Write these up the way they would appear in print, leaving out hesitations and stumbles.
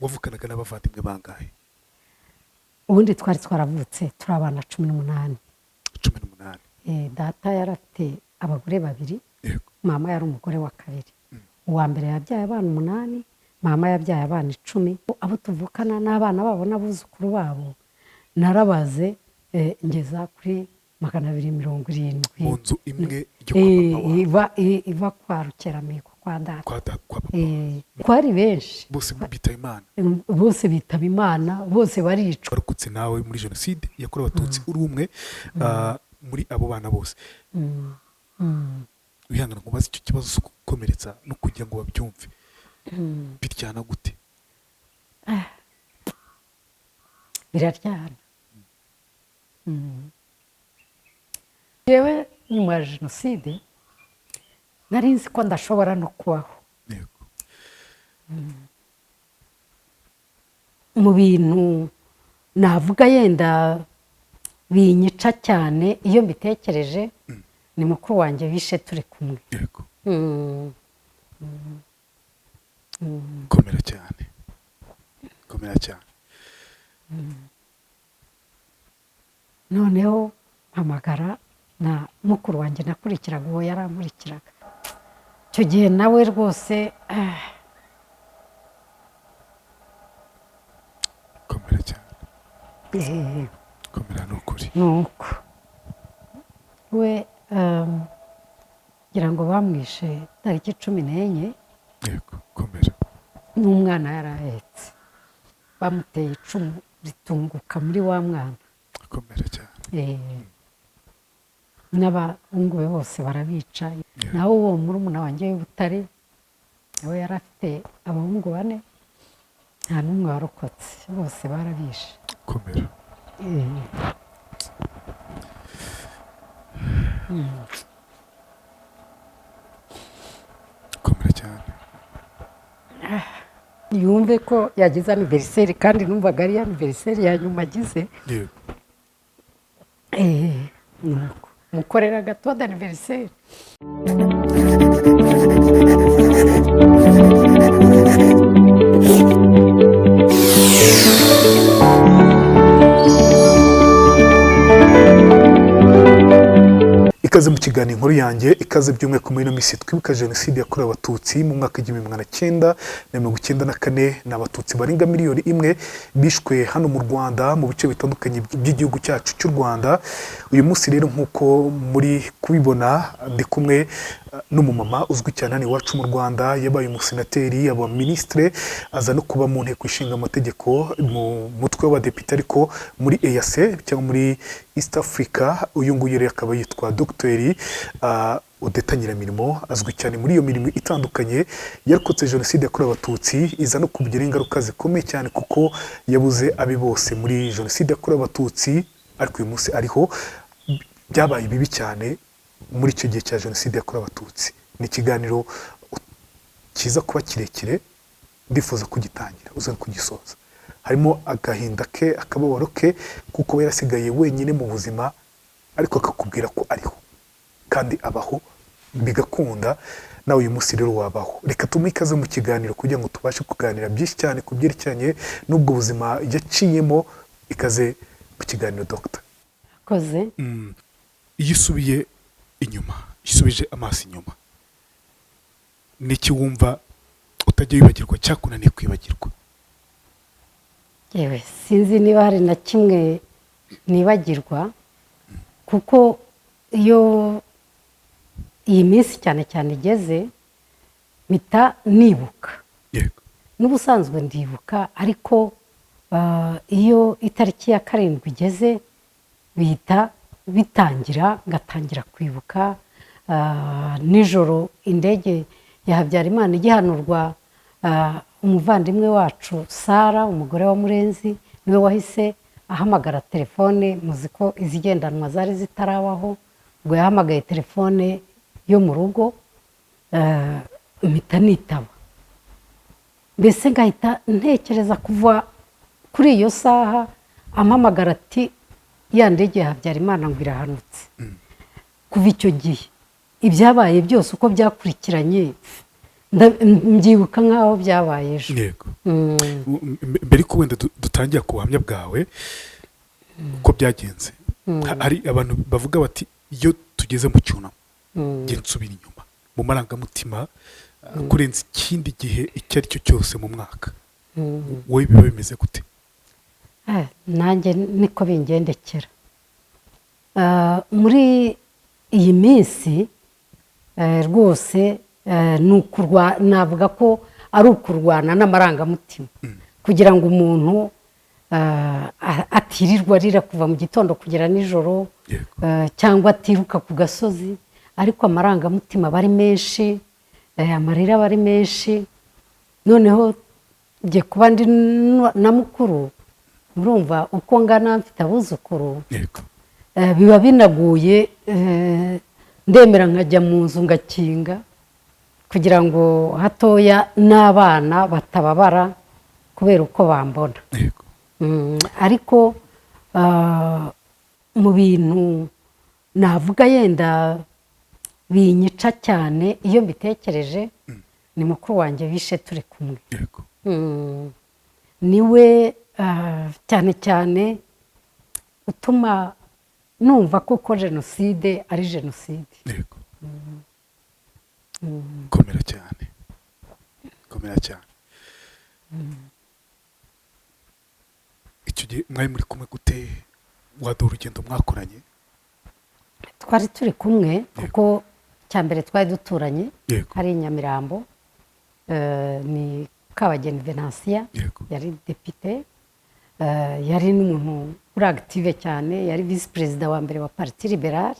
Wavukanaga n'abavandimwe bangahe? Ubundi twari twaravutse turi abana 18. 18. Data yari afite abagore babiri. Yego. Mama yari umugore wa kabiri. Uwa mbere yabyaye abana 8, mama yabyaye abana 10. Abo tuvukana n'abana babo n'abuzukuru babo narabaze, ngeza kuri 270. Mu nzu imwe yo kwa papa wawe. Iva kwa Rukeramihigo kwa data. Kwa papa. Twari benshi. Bose bitaba Imana. Bose bitaba Imana, bose baricwa. Warokotse nawe muri jenoside yakorewe Abatutsi uri umwe muri abo bana bose. Wihangana ngo ubaze icyo kibazo cyo gukomeretsa no kugira ngo babyumve. Biryana gute? Biraryana. Yewe, nyuma ya jenoside nari nzi ko ndashobora no kubaho. Yego. Mu bintu navuga yenda binyica cyane iyo mbitekereje ni mukuru wanjye bishe turi kumwe. Yego. Komera cyane. Komera cyane. Noneho mpamagara na mukuru wanjye nakurikiraga, uwo yarankurikiraga icyo gihe nawe rwose. Komera cyane. Komera ni ukuri. Nuko we ngira ngo bamwishe tariki 14. Yego, komera. N'umwana yari ahetse, bamuteye icumu ritunguka muri wa mwana. Komera cyane. N'abahungu be bose barabica. Nawe uwo murumuna wanjye w'Ibutare nawe yari afite abahungu 4, nta n'umwe warokotse, bose barabishe. Komera. Komera cyane. Yumve ko yagize anniversaire, kandi numvaga ari anniversaire ya nyuma agize. Yego. Nuko mukorera gato anniversaire. Ikaze mu kiganiro Inkuru Yanjye, ikaze by'umwihariko muri ino minsi twibuka jenoside yakorewe Abatutsi mu mwaka 1994. Ni Abatutsi barenga 1 miliyoni bishwe hano mu Rwanda mu bice bitandukanye by'igihugu cyacu cy'u Rwanda. Uyu munsi rero nk'uko muri kubibona ndi kumwe n'umumama uzwi cyane hano iwacu mu Rwanda, yabaye umusenateri, yaba minisitire, aza no kuba mu nteko ishinga amategeko mu mutwe w'abadepite, ariko muri EAC cyangwa muri East Africa. Uyu nguyu rero akaba yitwa Dr Odetta Nyiramirimo, azwi cyane muri iyo mirimo itandukanye. Yarokotse jenoside yakorewe Abatutsi, iza no kugira ingaruka zikomeye cyane kuko yabuze abe bose muri jenoside yakorewe Abatutsi, ariko uyu munsi ariho. Byabaye bibi cyane muri icyo gihe cya jenoside yakorewe Abatutsi. Ni ikiganiro kiza kuba kirekire, ndifuza kugitangira uza kugisoza. Harimo agahinda ke, akababaro ke, kuko yarasigaye wenyine mu buzima, ariko akakubwira ko ariho kandi abaho bigakunda. Nawe uyu munsi rero wabaho. Reka tumuhe ikaze mu kiganiro kugira ngo tubashe kuganira byinshi cyane ku byerekeranye n'ubwo buzima yaciyemo. Ikaze mu kiganiro, Dr. Akoze. Iyo usubiye inyuma, isubije amaso inyuma, niki wumva utajya wibagirwa, cyakunaniye kwibagirwa? Yewe, sinzi niba hari na kimwe nibagirwa, kuko iyo iyi minsi cyane cyane igeze mpita nibuka. Yego. N'ubusanzwe ndibuka, ariko iyo itariki ya 7 igeze bihita bitangira, ngatangira kwibuka. Nijoro indege ya Habyarimana igihanurwa, umuvandimwe wacu Sara, umugore wa Murenzi, niwe wahise ahamagara telefone. Muzi ko izigendanwa zari zitarabaho, ubwo yahamagaye telefone yo mu rugo, mpita nitaba. Mbese ngahita ntekereza kuva kuri iyo saha ampamagara ati ya ndege ya Habyarimana ngo irahanutse. Kuva icyo gihe ibyabaye byose uko byakurikiranye Mbyibuka nk'aho byabaye ejo. Yego. Mbere ko wenda dutangira ku buhamya bwawe uko byagenze, hari abantu bavuga bati: "Iyo tugeze mu cyunamo, njye nsubira inyuma mu marangamutima kurenza ikindi gihe icyo ari cyo cyose mu mwaka." Wowe biba bimeze gute? Nanjye niko bingendekera. Muri iyi minsi rwose ni navuga ko ari ukurwana n'amarangamutima kugira ngo umuntu atirirwa arira kuva mu gitondo kugera nijoro, cyangwa atiruka ku gasozi, ariko amarangamutima aba ari menshi, amarira aba ari menshi. Noneho njye kuba ndi na mukuru, murumva uko ngana, mfite abuzukuru, biba binaguye. Ndemera nkajya mu nzu ngakinga kugira ngo hatoya n'abana batababara kubera uko bambona. Ariko mu bintu navuga yenda binyica cyane iyo mbitekereje ni mukuru wanjye bishe turi kumwe. Niwe cyane cyane utuma numva koko jenoside ari jenoside. Yego, komera cyane, komera cyane. Icyo gihe mwari muri kumwe gute? Waduha urugendo mwakoranye? Twari turi kumwe kuko cya mbere twari duturanye, hari i Nyamirambo. Ni Kabageni Venansiya. Yari depite, yari n'umuntu uri active cyane, yari visi perezida wa mbere wa Parti Libéral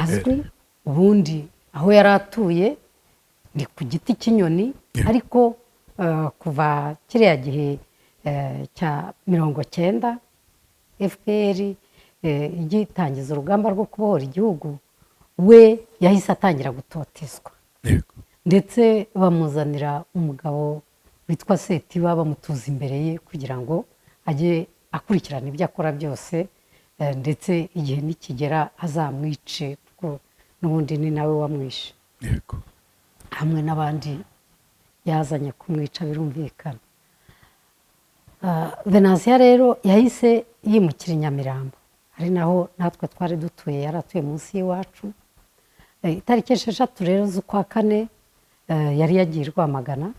azwi. Ubundi aho yari atuye ni ku giti cy'inyoni, ariko kuva kiriya gihe cya 90 FPR igitangiza urugamba rwo kubohora igihugu, we yahise atangira gutotezwa, ndetse bamuzanira umugabo witwa Setiba, bamutuza imbere ye kugira ngo ajye akurikirana ibyo akora byose, ndetse igihe nikigera azamwice, kuko n'ubundi ni nawe wamwishe hamwe n'abandi yazanye kumwica, birumvikana. Venansiya rero yahise yimukira i Nyamirambo, ari naho natwe twari dutuye, yari atuye munsi y'iwacu. Itariki 6 rero z'ukwa kane yari yagiye i Rwamagana,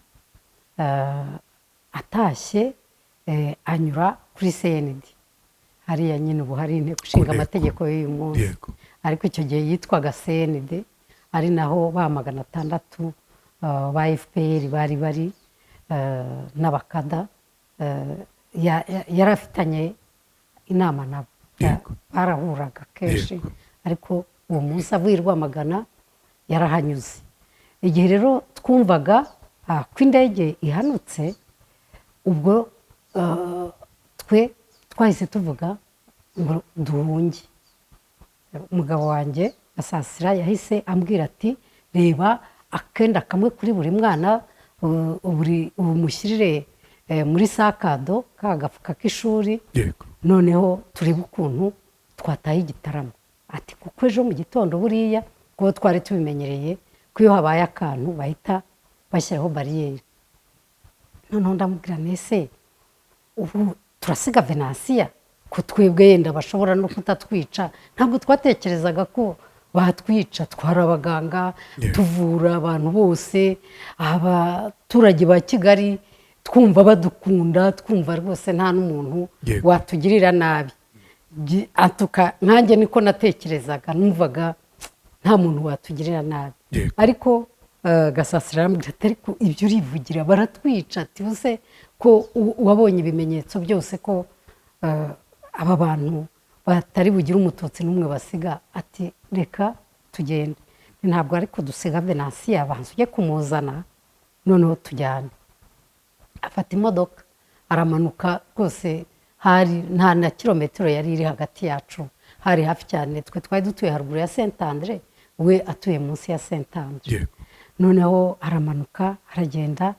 atashye anyura kuri CND hariya nyine ubu hari inteko ishinga nteko. amategeko y'uyu munsi, ariko icyo gihe yitwaga CND, ari naho ba 600 ba FPR bari n'abakada. Yari afitanye inama nabo. Barahuraga kenshi, ariko uwo munsi avuye i Rwamagana yarahanyuze. Igihe rero twumvaga ko indege ihanutse, ubwo twe twahise tuvuga ngo duhunge. Umugabo wanjye Gasasira yahise ambwira ati: "Reba akenda kamwe kuri buri mwana, buri umushyirire muri sac à dos, ka gafuka k'ishuri, noneho turebe ukuntu twataye igitaramo." Ati: "Kuko ejo mu gitondo buriya, kuko twari tubimenyereye ko iyo habaye akantu bahita bashyiraho bariyeri." Noneho ndamubwira: "Nese ubu turasiga Venansiya, ko twebwe yenda bashobora no kutatwica?" Ntabwo twatekerezaga ko batwica, twari abaganga, tuvura abantu bose, abaturage ba Kigali twumva badukunda, twumva rwose nta n'umuntu watugirira nabi. Atuka nkanjye niko natekerezaga, numvaga nta muntu watugirira nabi. Ariko Gasasira arambwira ati: "Ariko ibyo urivugira, baratwica." Ati: "Ubuse ko wabonye ibimenyetso byose ko aba bantu batari bugire Umututsi n'umwe basiga?" Ati: "Reka tugende." "Ntabwo ariko dusiga Venansiya, banza ujye kumuzana noneho tujyane." Afata imodoka aramanuka, rwose hari nta na kilometero yari iri hagati yacu, hari hafi cyane. Twe twari dutuye haruguru ya Saint Andre, we atuye munsi ya Saint Andre. Noneho aramanuka aragenda,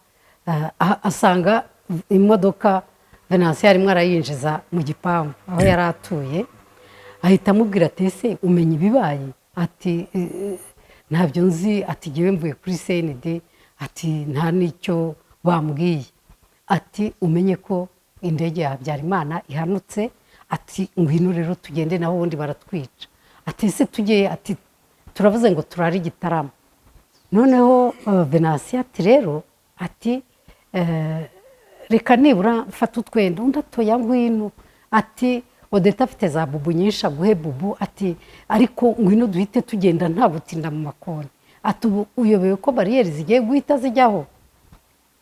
asanga imodoka Venansiya arimo arayinjiza mu gipangu aho yari atuye. Ahita amubwira ati: "Ese umenya ibibaye?" Ati: "Ntabyo nzi." Ati: "Ngewe mvuye kuri CND." Ati nta n'icyo bambwiye. Ati umenye ko indege ya Habyarimana ihanutse. Ati ngwino rero tugende, naho ubundi baratwica. Ati ese tugiye? Ati turavuze ngo turare igitaramo. Noneho Venansiyo ati rero, ati reka nibura mfate utwenda. Undi atoya, ngwino. Ati Odeta afite za bubu nyinshi, aguhe bubu. Ati ariko ngwino duhite tugenda, nta gutinda mu makoni. Ati ubu uyobewe ko bariyeri zigiye guhita zijyaho?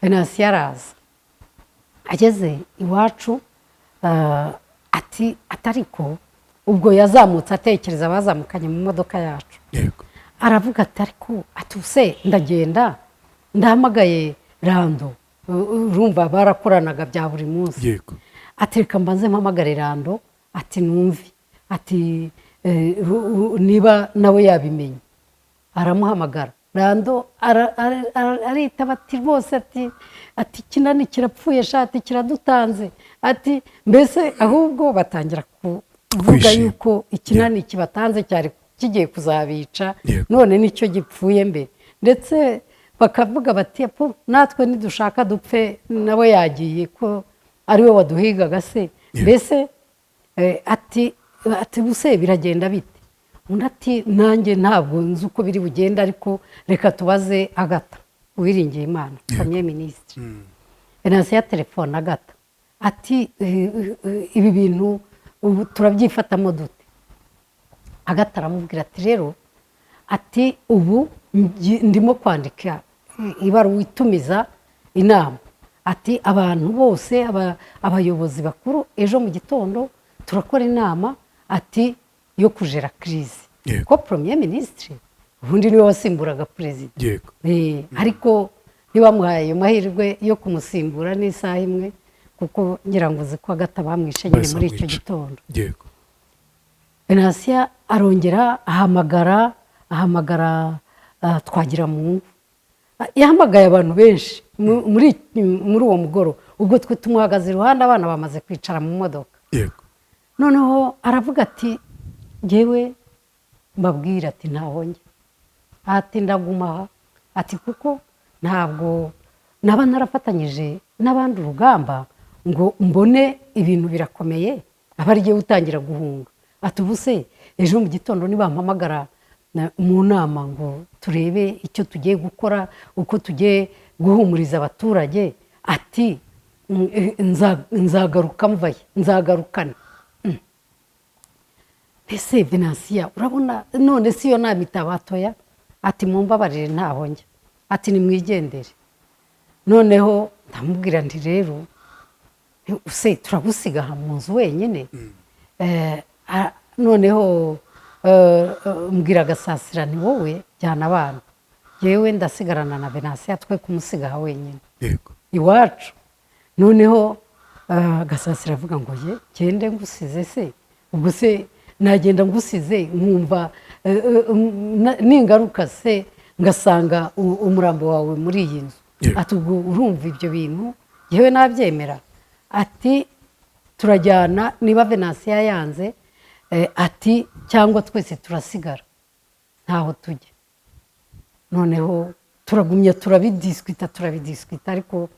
Venansiyo araza, ageze iwacu, ati atariko ubwo yazamutse atekereza abazamukanye mu modoka yacu. Aravuga ati ariko, ati use ndagenda ndahamagaye Rando. Urumva barakoranaga bya buri munsi. Ati reka mbanze mpamagare Rando, ati numve, ati niba nawe yabimenye. Aramuhamagara, Rando aritaba. Ati rwose, ati kinani kirapfuye sha, ati kiradutanze. Ati mbese ahubwo batangira kuvuga Kwishima. yuko ikinani kibatanze cyari kigiye kuzabica, none nicyo gipfuye mbere. Ndetse bakavuga bati "Pu, natwe nidushaka dupfe, nawe yagiye ko ariwe waduhigaga se." Mbese ati buse biragenda bite? Undi ati nanjye ntabwo nzi uko biri bugende, ariko reka tubaze Agata Uwiringiye Imana, premier ministre. Venansiyo ya telefone Agata, ati ibi bintu ubu turabyifatamo dute? Agata aramubwira ati rero, ati ubu ndimo kwandika ibaruwa itumiza inama. Ati abantu bose, abayobozi bakuru, ejo mu gitondo turakora inama, ati yo kujera crise. Ko premier ministre ubundi niwe wasimburaga perezida. Ariko ntibamuhaye ayo mahirwe yo kumusimbura n'isaha imwe, kuko ngira ngo uzi ko Agata bamwishe nyine Bahise muri icyo bamwica. gitondo. Venansiyo arongera ahamagara Twagiramungu. Yahamagaye abantu benshi muri uwo mugoroba. Ubwo twe tumuhagaze iruhande, abana bamaze kwicara mu modoka. Noneho aravuga ati ngewe mbabwira, ati ntaho njya, ati ndaguma aha, ati kuko ntabwo naba narafatanyije n'abandi urugamba ngo mbone ibintu birakomeye aba arigiye utangira guhunga. Ati ubu se ejo mu gitondo nibampamagara mu nama ngo turebe icyo tugiye gukora, uko tugiye guhumuriza abaturage, ati nzagaruka mvaye, nzagarukana. Ese Venansiya, urabona none si iyo nama itabatoya? Ati mumbabarire, ntaho njya, ati nimwigendere. Noneho ndamubwira nti rero use turagusiga aha mu nzu wenyine? Noneho mbwira Gasasira ni wowe jyana abana, yewe ndasigarana na Venansiya, twe kumusiga aha wenyine iwacu. Noneho Gasasira avuga ngo ye gende ngusize se? Ubwo se nagenda ngusize nkumva ningaruka se ngasanga umurambo wawe muri iyi nzu? Ati ubwo urumva ibyo bintu yewe nabyemera? Ati turajyana niba Venansiya yanze, ati cyangwa twese turasigara, ntaho tujya. Noneho turagumya turabidisikuta, turabidisikuta, ariko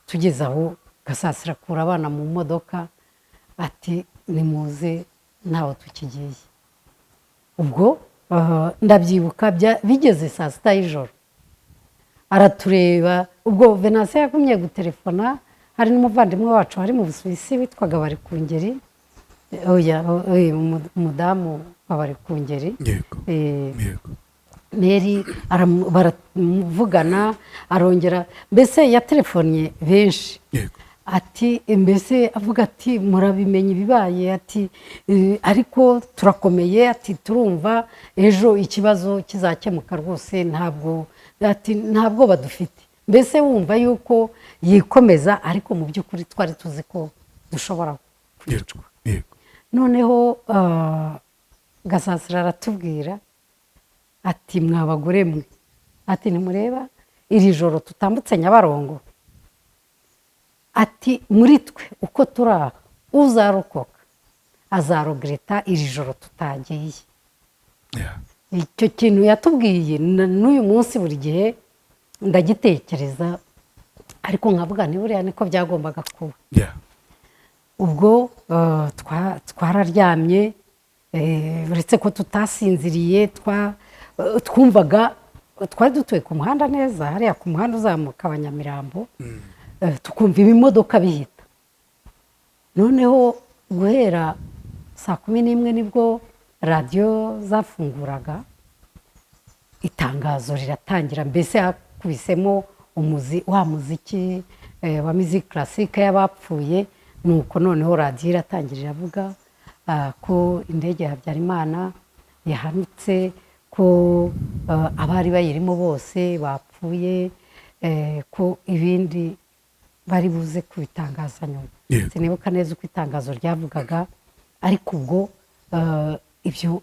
tugeze aho Gasasira akura abana mu modoka, ati nimuze, ntaho tukigiye. Ubwo ndabyibuka bigeze saa 6 y'ijoro, aratureba. Ubwo Venansiyo yagumye gutelefona, hari n'umuvandimwe wacu wari mu Busuwisi witwaga Barikungeri, oya, umudamu wa Barikungeri. Meri baravugana, arongera mbese yatelefonnye benshi. Ati mbese avuga ati murabimenye ibibaye, ati ariko turakomeye, ati turumva ejo ikibazo kizakemuka rwose, ntabwo, ati nta bwoba dufite. Mbese wumva yuko yikomeza, ariko mu by'ukuri twari tuzi ko dushobora kwicwa. Noneho Gasasira aratubwira ati mwa bagore mwe, ati ntimureba iri joro tutambutse Nyabarongo? Ati muri twe uko turi aha, uzarokoka azarogereta iri joro tutagiye. Icyo kintu yatubwiye n'uyu munsi buri gihe Ndagitekereza, ariko nkavuga nti buriya niko byagombaga kuba. Ubwo twararyamye, uretse ko tutasinziriye, twumvaga, twari dutuye ku muhanda neza hariya ku muhanda uzamuka wa Nyamirambo, tukumva ibimodoka bihita. Noneho guhera saa 11 nibwo radiyo zafunguraga, itangazo riratangira. Mbese hakubisemo wa muziki wa musique classique y'abapfuye. Nuko noneho radiyo iratangira iravuga ko indege ya Habyarimana yahanutse, ko abari bayirimo bose bapfuye, ko ibindi bari buze kubitangaza nyuma. Sinibuka neza uko itangazo ryavugaga, ariko ubwo ibyo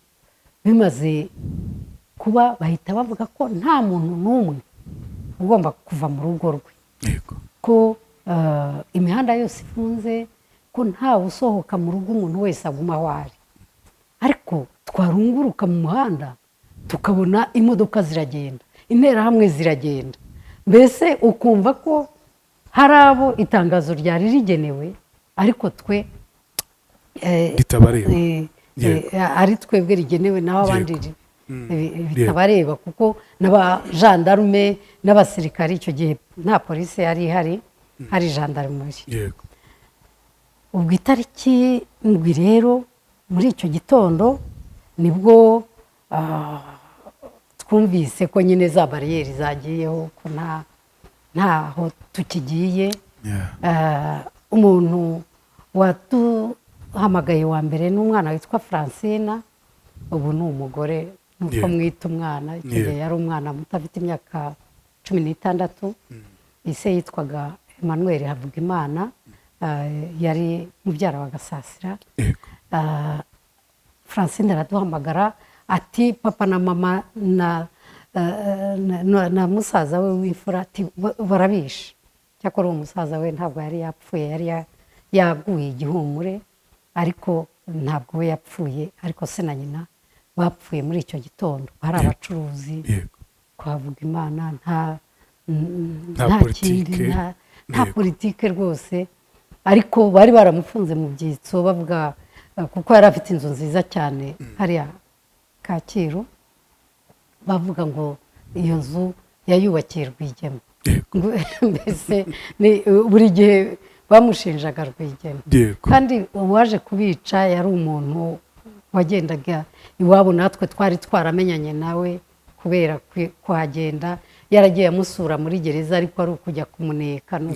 bimaze kuba, bahita bavuga ko nta muntu n'umwe ugomba kuva mu rugo rwe, ko imihanda yose ifunze, ko ntawe usohoka mu rugo, umuntu wese aguma aho ari. Ariko twarunguruka mu muhanda tukabona imodoka ziragenda, Interahamwe ziragenda, mbese ukumva ko hari abo itangazo ryari rigenewe, ariko twe Ritabareba. Ari twebwe rigenewe, naho abandi bitabareba, kuko n'abajandarume n'abasirikari, icyo gihe nta polisi yari ihari, hari gendarmerie. Ubwo itariki 7 rero, muri icyo gitondo nibwo twumvise ko nyine za bariyeri zagiyeho, ko ntaho tukigiye. Umuntu waduhamagaye wa mbere ni umwana witwa Francina, ubu ni umugore nuko mwita umwana, icyo gihe yari umwana muto afite imyaka 16. Ise yitwaga Emmanuel Havugimana, yari mubyara wa Gasasira. Francine araduhamagara ati papa na mama na musaza we w'imfura, ati barabishe. Cyakora uwo musaza we ntabwo yari yapfuye, yari yaguye igihumure, ariko ntabwo we yapfuye, ariko se na nyina bapfuye muri icyo gitondo. Bari abacuruzi twavuga Imana, nta Nta nta politike. kindi, nta politike rwose, ariko bari baramufunze mu byitso bavuga kuko yari afite inzu nziza cyane hariya Kacyiru, bavuga ngo iyo nzu yayubakiye Rwigema. Mbese ni buri gihe bamushinjaga Rwigema. Kandi uwaje kubica yari umuntu wagendaga iwabo, natwe twari twaramenyanye nawe kubera kuhagenda, yaragiye amusura muri gereza, ariko ari ukujya kumuneka no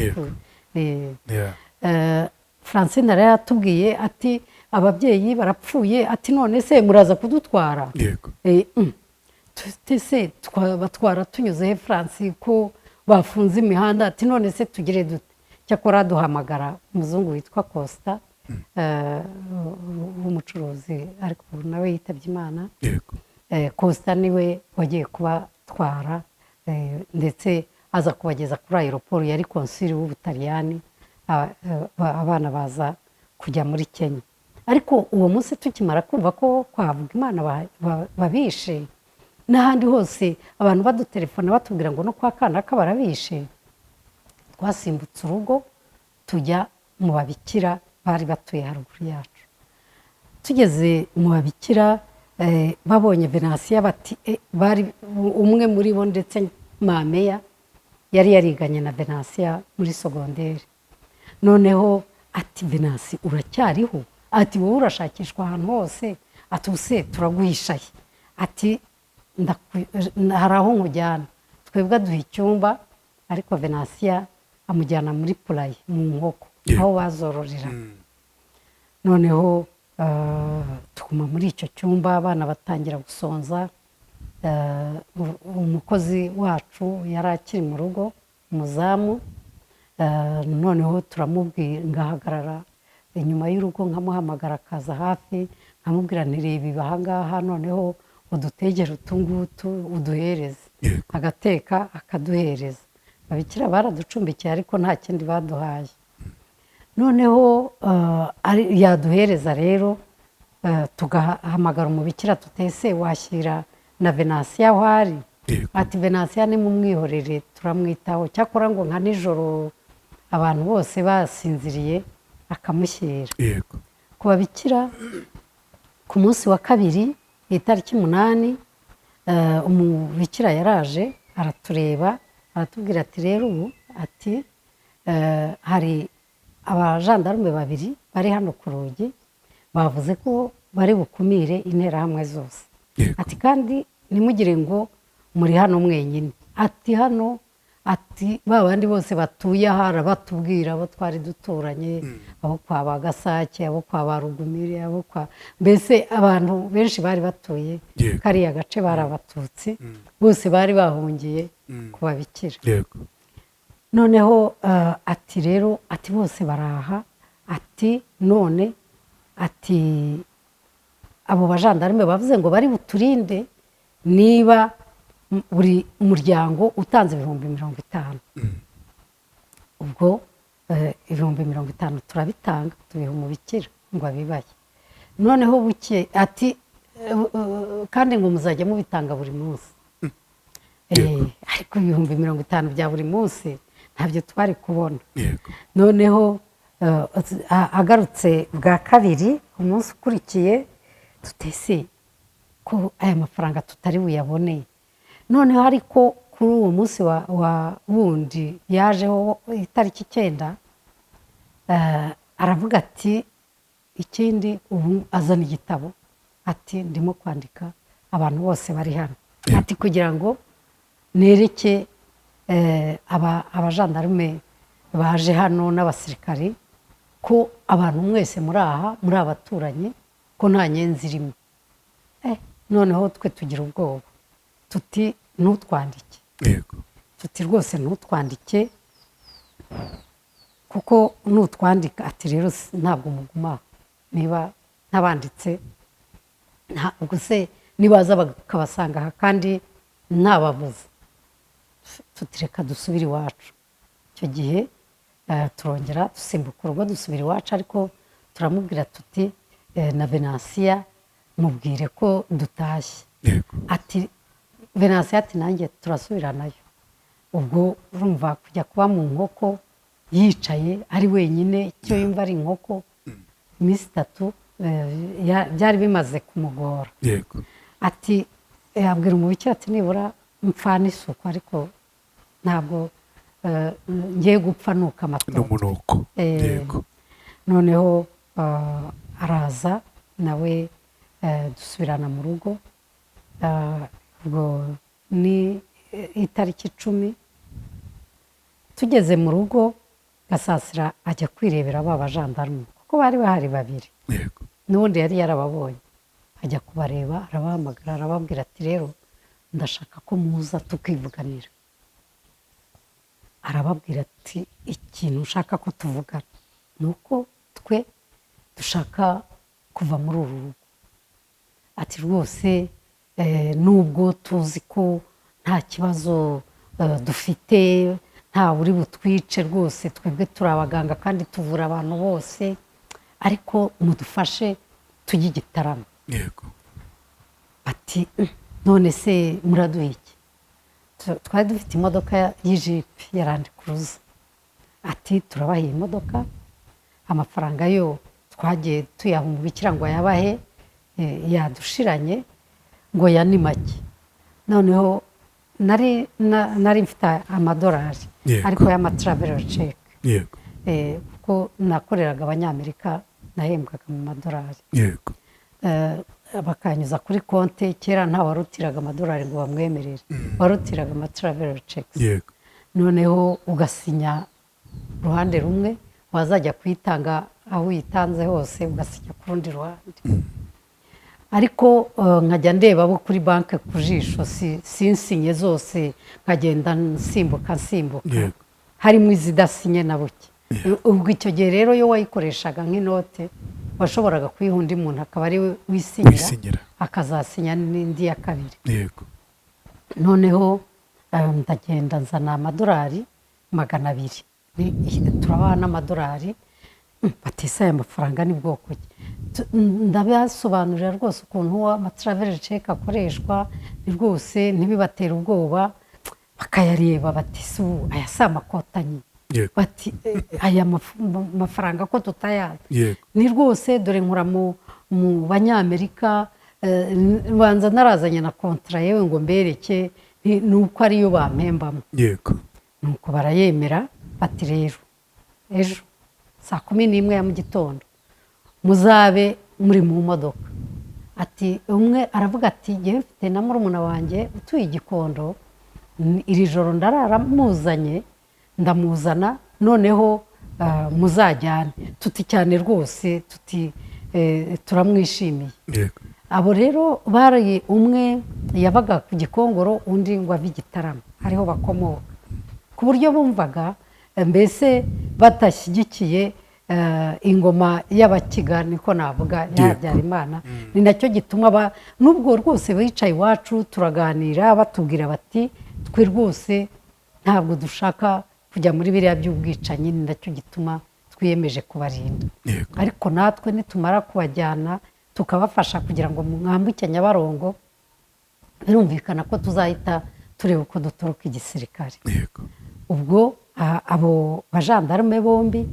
Francine rero yaratubwiye ati ababyeyi barapfuye, ati none se muraza kudutwara? Se twabatwara tunyuze he, Franci, ko bafunze imihanda? Ati none se tugire dute? Cyakora duhamagara umuzungu witwa Costa, w'umucuruzi, ariko ubu nawe yitabye Imana. Costa niwe wagiye kubatwara, ndetse aza kubageza kuri aéroport, yari consul w'Ubutaliyani. Abana baza kujya muri Kenya. Ariko uwo munsi tukimara kumva ko kwa Havugimana babishe, n'ahandi hose abantu badutelefona batubwira ngo no kwa kanaka barabishe, twasimbutse urugo tujya mu babikira bari batuye haruguru yacu. Tugeze mu babikira, babonye Venansiya bati bari umwe muri bo, ndetse mameya yari yariganye na Venansiya muri sogonderi. Noneho ati Venansi, uracyariho? Ati wowe urashakishwa ahantu hose, ati ubuse turaguhishaye? Ati hari aho nkujyana. Twebwe aduha icyumba, ariko Venansiya amujyana muri poulailler, mu nkoko aho bazororera. Noneho tuguma muri icyo cyumba, abana batangira gusonza. Umukozi wacu yari akiri mu rugo, umuzamu. Noneho turamubwira, ngahagarara inyuma y'urugo nkamuhamagara akaza hafi, nkamubwira nti reba ibi ahangaha, noneho udutegere utu ngutu uduhereze. Agateka akaduhereza. Ababikira baraducumbikiye, ariko nta kindi baduhaye. Noneho yaduhereza rero, tugahamagara umubikira tutese washyira na Venansiya aho ari. Ati Venansiya nimumwihorere, turamwitaho. Cyakora ngo nka nijoro abantu bose basinziriye akamushyira. Ku babikira, ku munsi wa kabiri, itariki 8, umubikira yaraje aratureba, aratubwira ati rero ubu, ati hari abajandarume babiri bari hano ku rugi, bavuze ko bari bukumire interahamwe zose. Ati kandi ntimugire ngo muri hano mwenyine, ati hano, ati ba bandi bose batuye aha, arabatubwira abo twari duturanye, abo kwa ba Gasake, abo kwa ba Rugumire, abo kwa, mbese abantu benshi bari batuye kariya gace bari Abatutsi, bose bari bahungiye ku babikira. Noneho ati rero, ati bose baraha, ati none, ati abo bajandarume bavuze ngo bari buturinde niba buri muryango utanze 50,000. Ubwo 50,000 turabitanga, tubiha umubikira ngo abibaye. Noneho buke ati kandi ngo muzajya mubitanga buri munsi. Ariko 50,000 bya buri munsi ntabyo twari kubona. Noneho agarutse bwa kabiri umunsi ukurikiye, tutese ko aya mafaranga tutari buyabone. Noneho ariko kuri uwo munsi wa wundi yajeho itariki 9, aravuga ati ikindi ubu azana igitabo, ati ndimo kwandika abantu bose bari hano, ati kugira ngo nereke abajandarume baje hano n'abasirikari ko abantu mwese muri aha muri abaturanyi, ko nta nyenzi irimo. Noneho twe tugira ubwoba, tuti ntutwandike. Tuti rwose ntutwandike, kuko nutwandika, ati rero ntabwo muguma niba ntabanditse, ntabwo se nibaza bakabasanga aha kandi ntababuze. Tuti reka dusubire iwacu. Icyo gihe turongera dusimbuka urugo dusubira iwacu, ariko turamubwira tuti na Venansiya mubwire ko dutashye. Ati Venansiya ati nanjye turasubiranayo. Ubwo urumva kujya kuba mu nkoko yicaye ari wenyine, icyo yumva ari inkoko, iminsi 3 byari bimaze kumugora. Ati abwira umubikira ati nibura mpfana isuku, ariko ntabwo ngiye gupfa nuka amatoto. N'umunuko. Noneho araza nawe, dusubirana mu rugo. Ubwo ni itariki 10, tugeze mu rugo Gasasira ajya kwirebera ba bajandarume, kuko bari bahari babiri. N'ubundi yari yarababonye, ajya kubareba, arabahamagara, arababwira ati rero ndashaka ko muza tukivuganira. Arababwira ati ikintu ushaka ko tuvugana ni uko twe dushaka kuva muri uru rugo. Ati rwose nubwo tuzi ko nta kibazo dufite, nta uri butwice rwose, twebwe turi abaganga kandi tuvura abantu bose, ariko mudufashe tujye Igitarama. Ati none se muraduha iki? Twari dufite imodoka y'ijipe ya Land Cruiser. Ati turabaha iyi modoka, amafaranga yo twagiye tuyaha umubikira ngo ayabahe, yadushiranye, ngo ya ni make. Noneho nari mfite amadolari, ariko y'amatraveler check, kuko nakoreraga Abanyamerika, nahembwaga mu madolari. Bakanyuza kuri konti. Kera nta warutiraga amadolari ngo bamwemerere, warutiraga amatraveler checks. Noneho ugasinya uruhande rumwe, wazajya kuyitanga aho uyitanze hose ugasinya ku rundi ruhande. Ariko nkajya ndeba abo kuri banki ku jisho, sinsinye zose, nkagenda nsimbuka nsimbuka, harimo izidasinye na buke. Ubwo icyo gihe rero iyo wayikoreshaga nk'inote, washoboraga kuyiha undi muntu akaba ari we wisinyira, Wisinyira. akazasinya n'indi ya kabiri. Noneho ndagenda nzana amadolari 200, turabaha n'amadolari. Batise aya mafaranga ni bwoko ki? Ndabasobanurira rwose ukuntu ama traveler cheque akoreshwa, ni rwose ntibibatere ubwoba. Bakayareba bati: "Si ubu aya si amakotanyi?" Bati: "Aya mafaranga ko tutayazi?" Ni rwose dore nkura mu Banyamerika, banza narazanye na contrat yewe ngo mbereke ni uko ariyo bampembamo. Nuko barayemera, bati: "Rero ejo saa 11 ya mu gitondo muzabe muri mu modoka." Ati umwe aravuga ati: "Ngewe mfite na murumuna wanjye utuye i Gikondo, iri joro ndarara muzanye, ndamuzana, noneho muzajyane." Tuti: "Cyane rwose," tuti: "Turamwishimiye." Abo rero bari, umwe yabaga ku Gikongoro, undi ngo ave i Gitarama ariho bakomoka, ku buryo bumvaga mbese badashyigikiye ingoma y'Abakiga, niko navuga, ya Habyarimana. Ni nacyo gituma nubwo rwose bicaye iwacu turaganira, batubwira bati: "Twe rwose ntabwo dushaka kujya muri biriya by'ubwicanyi, ni nacyo gituma twiyemeje kubarinda." Ariko natwe nitumara kubajyana, tukabafasha kugira ngo mwambuke Nyabarongo, birumvikana ko tuzahita tureba uko dutoroka igisirikare. Ubwo abo bajandarume bombi,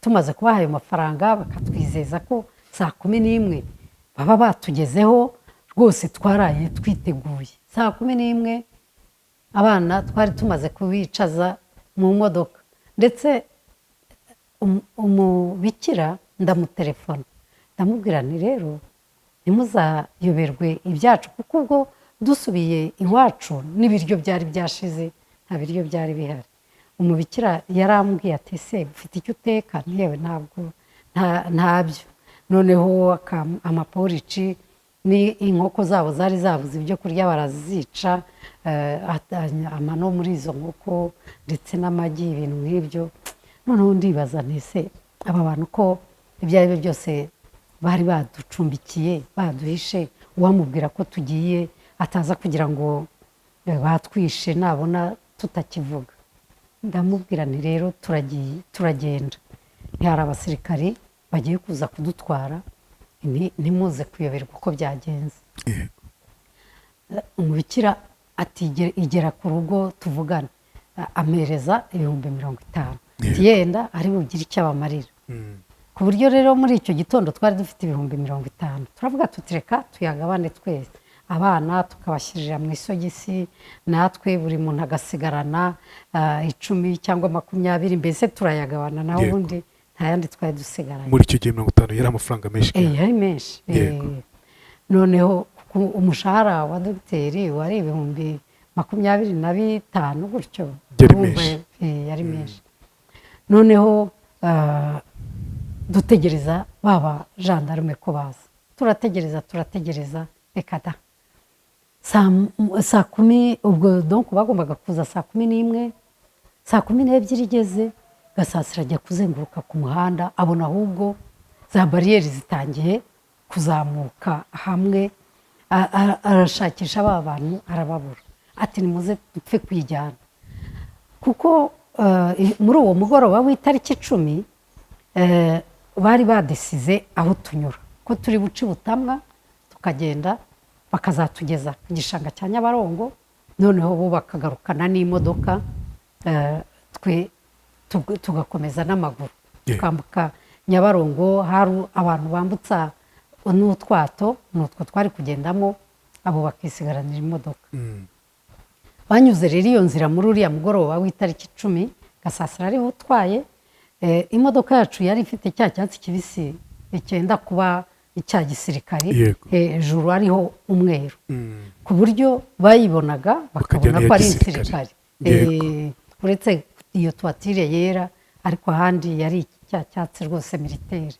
tumaze kubaha ayo mafaranga, bakatwizeza ko saa 11 baba batugezeho, rwose twaraye twiteguye. Saa 11 abana twari tumaze kubicaza mu modoka, ndetse umubikira ndamutelefona, ndamubwira nti: "Rero ntimuzayoberwe ibyacu," kuko ubwo dusubiye iwacu n'ibiryo byari byashize, nta biryo byari bihari. Umubikira yarambwiye ati: "Se ufite icyo uteka?" Yewe, ntabwo, ntabyo. Noneho amaporici ni inkoko zabo zari zabuze ibyo kurya barazica, amano muri izo nkoko ndetse n'amagi, ibintu nk'ibyo. Noneho ndibaza nti: "Se aba bantu ko ibyo ari byo byose bari baducumbikiye, baduhishe, uwamubwira ko tugiye ataza kugira ngo batwishe nabona tutakivuga?" Ndamubwira nti: "Rero turagiye, turagenda, ntihari abasirikari bagiye kuza kudutwara, ntimuze kuyoberwa uko byagenze." Umubikira ati: "Igera ku rugo tuvugane." Ampereza 50,000. Ati: "Yenda ari bugire icyo abamarira." Ku buryo rero muri icyo gitondo twari dufite 50,000. Turavuga tuti: "Reka tuyagabane twese." Abana tukabashyirira mu isogisi, natwe buri muntu agasigarana 10 cyangwa 20, mbese turayagabana, naho ubundi nta yandi twari dusigaranye. Muri icyo gihe 50 yari amafaranga menshi cyane. Yari menshi. Noneho umushahara wa dogiteri wari 25,000 gutyo. Yari Urumva, menshi. Yari menshi. Noneho dutegereza baba jandarume ko baza, turategereza, turategereza, reka da. Saa kumi ubwo, donc bagombaga kuza saa 11, saa 12 igeze, Gasasira ajya kuzenguruka ku muhanda, abona ahubwo za bariyeri zitangiye kuzamuka hamwe, arashakisha ba bantu arababura. Ati: "Nimuze dupfe kwijyana," kuko muri uwo mugoroba w'itariki 10 bari badesize aho tunyura, ko turi buce Butamwa tukagenda, bakazatugeza ku gishanga cya Nyabarongo, noneho bo bakagarukana n'imodoka, twe tugakomeza n'amaguru, tukambuka Nyabarongo. Hari abantu bambutsa n'utwato, ni utwo twari kugendamo, abo bakisigaranira imodoka. Banyuze rero iyo nzira muri uriya mugoroba w'itariki 10, Gasasira ariwe utwaye. Imodoka yacu yari ifite cya cyatsi kibisi cyenda kuba icya gisirikari, hejuru hariho umweru, ku buryo bayibonaga bakabona Bakajyana ko ari iya gisirikare. insirikare. Uretse iyo toiture yera, ariko ahandi yari cya cyatsi rwose militaire.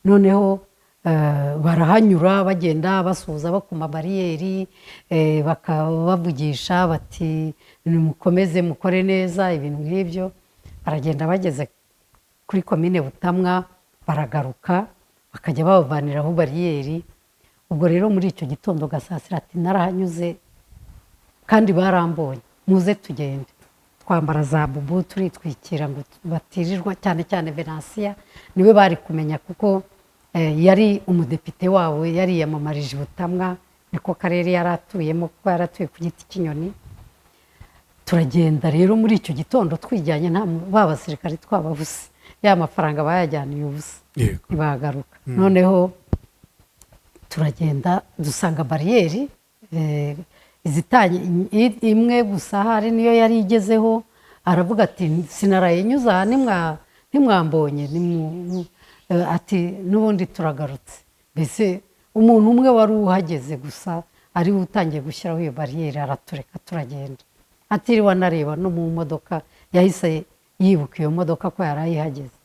Noneho barahanyura, bagenda basuhuza, bakoma bariyeri, bakabavugisha bati: "Nimukomeze mukore neza," ibintu nk'ibyo. Baragenda, bageze kuri komine Butamwa baragaruka, bakajya babavaniraho bariyeri. Ubwo rero muri icyo gitondo Gasasira ati: "Narahanyuze kandi barambonye, muze tugende." Twambara za bubu, turitwikira ngo batirirwa, cyane cyane Venansiya niwe bari kumenya kuko Yari umudepite wabo, yariyamamarije i Butamwa, niko karere yari atuyemo, kuko yari atuye ku giti cy'inyoni. Turagenda rero muri icyo gitondo twijyanye, nta ba basirikare twababuze, ya mafaranga bayajyaniye ubusa, ntibagaruka. Noneho turagenda dusanga bariyeri izitanye imwe gusa, hari niyo yari igezeho. Aravuga ati: "Sinaraye nyuze aha, ntimwambonye?" Ati: "N'ubundi turagarutse." Mbese umuntu umwe wari uhageze gusa, ari we utangiye gushyiraho iyo bariyeri, aratureka turagenda, atiriwe anareba no mu modoka. Yahise yibuka iyo modoka ko yari ayihageze.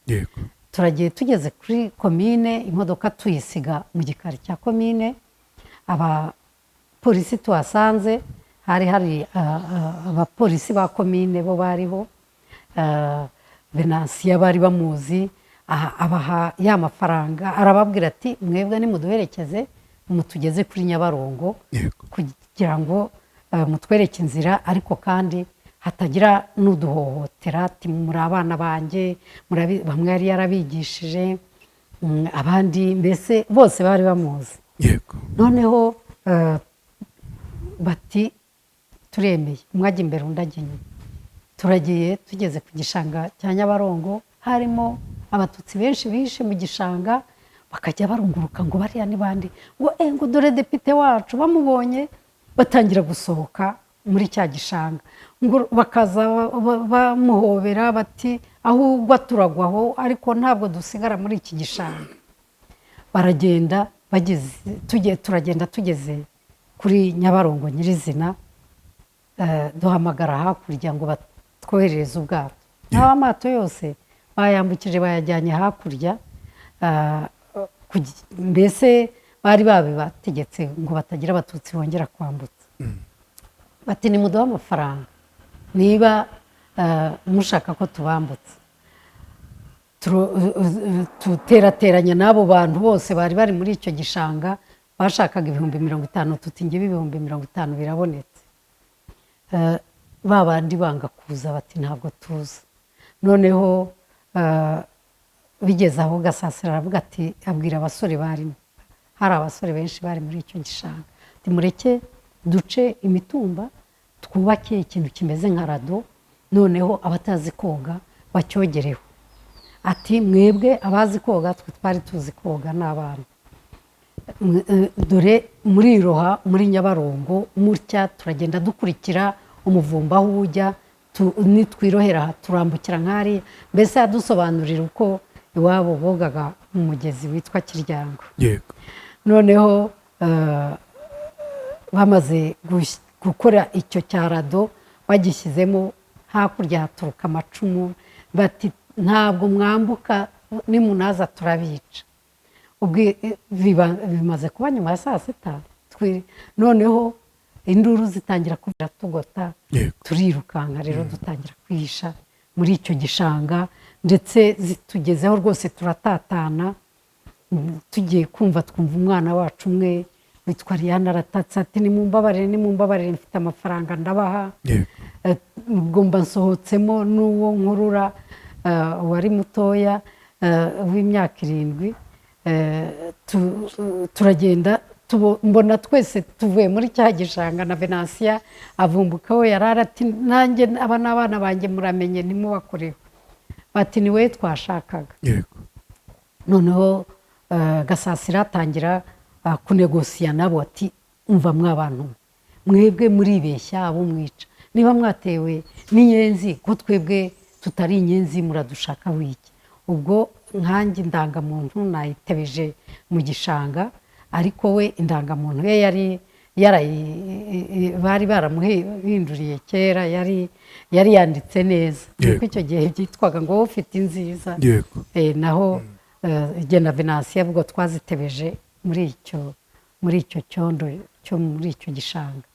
Turagiye, tugeze kuri komine, imodoka tuyisiga mu gikari cya komine. Abapolisi tuhasanze, hari abapolisi ba komine bo bariho. Venansiya bari bamuzi, abaha ya mafaranga, arababwira ati: "Mwebwe nimuduherekeze mutugeze kuri Nyabarongo, kugira ngo mutwereke inzira, ariko kandi hatagira n'uduhohotera." Ati: "Muri abana banjye." Bamwe yari yarabigishije, abandi mbese bose bari bamuzi. Noneho bati: "Turemeye." Umwe ajya imbere, undi ajya inyuma. Turagiye, tugeze ku gishanga cya Nyabarongo, harimo Abatutsi benshi bihishe mu gishanga, bakajya barunguruka ngo: "Bariya ni bande?" Ngo: "Ngo dore depite wacu." Bamubonye batangira gusohoka muri cya gishanga, ngo bakaza bamuhobera, bati: "Aho ugwa turagwaho, ariko ntabwo dusigara muri iki gishanga." Baragenda, bageze, tugiye, turagenda, tugeze kuri Nyabarongo nyirizina, duhamagara hakurya ngo batwoherereze ubwato. Naho amato yose bayambukije, bayajyanye hakurya. Mbese bari babibategetse ngo batagira Abatutsi bongera kwambutsa. Bati: "Nimuduhe amafaranga niba mushaka ko tubambutsa." Tuterateranya n'abo bantu bose bari bari muri icyo gishanga, bashakaga 50,000. Tuti: "Ngibi 50,000 birabonetse." Ba bandi banga kuza, bati: "Ntabwo tuza." Noneho bigeze aho, Gasasira aravuga ati, abwira abasore barimo, hari abasore benshi bari muri icyo gishanga, ati: "Mureke duce imitumba, twubake ikintu kimeze nka radeau, noneho abatazi koga bacyogereho." Ati: "Mwebwe abazi koga," twe twari tuzi koga n'abana, "dore muriroha muri Nyabarongo mutya, turagenda dukurikira umuvumba aho ujya, nitwirohera aha turambukira nk'hariya." Mbese yadusobanurira uko iwabo bogaga mu mugezi witwa Kiryango. Noneho bamaze gukora icyo cya radeau, bagishyizemo, hakurya haturuka amacumu, bati: "Ntabwo mwambuka, nimunaza turabica." Ubwo bimaze kuba nyuma ya saa sita, noneho induru zitangira kuvuga, tugota, turirukanka rero, dutangira kwihisha muri icyo gishanga. Ndetse zitugezeho rwose, turatatana. Tugiye kumva twumva umwana wacu umwe witwa Liyana aratatse, ati: "Nimumbabarire, nimumbabarire, mfite amafaranga ndabaha." Ubwo mba nsohotsemo n'uwo nkurura, wari mutoya, w'imyaka 7. Turagenda, mbona twese tuvuye muri cya gishanga, na Venansiya avumbuka we yari ati: "Nanjye aba ni abana banjye, muramenye ntimubakoreho." Bati: "Ni we twashakaga." Noneho Gasasira atangira kunegosiya nabo, ati: "Umva mwa bantu mwebwe, muribeshya abo mwica. Niba mwatewe n'inyenzi, ko twebwe tutari inyenzi, muradushaka wiki?" Ubwo nkanjye indangamuntu nayitebeje mu gishanga, ariko we indangamuntu ye yari yarayi bari baramuhinduriye kera, yari yanditse neza, kuko icyo gihe byitwaga ngo wowe ufite inziza. Naho jye na Venansiya ubwo twazitebeje muri icyo cyondo cyo muri icyo gishanga.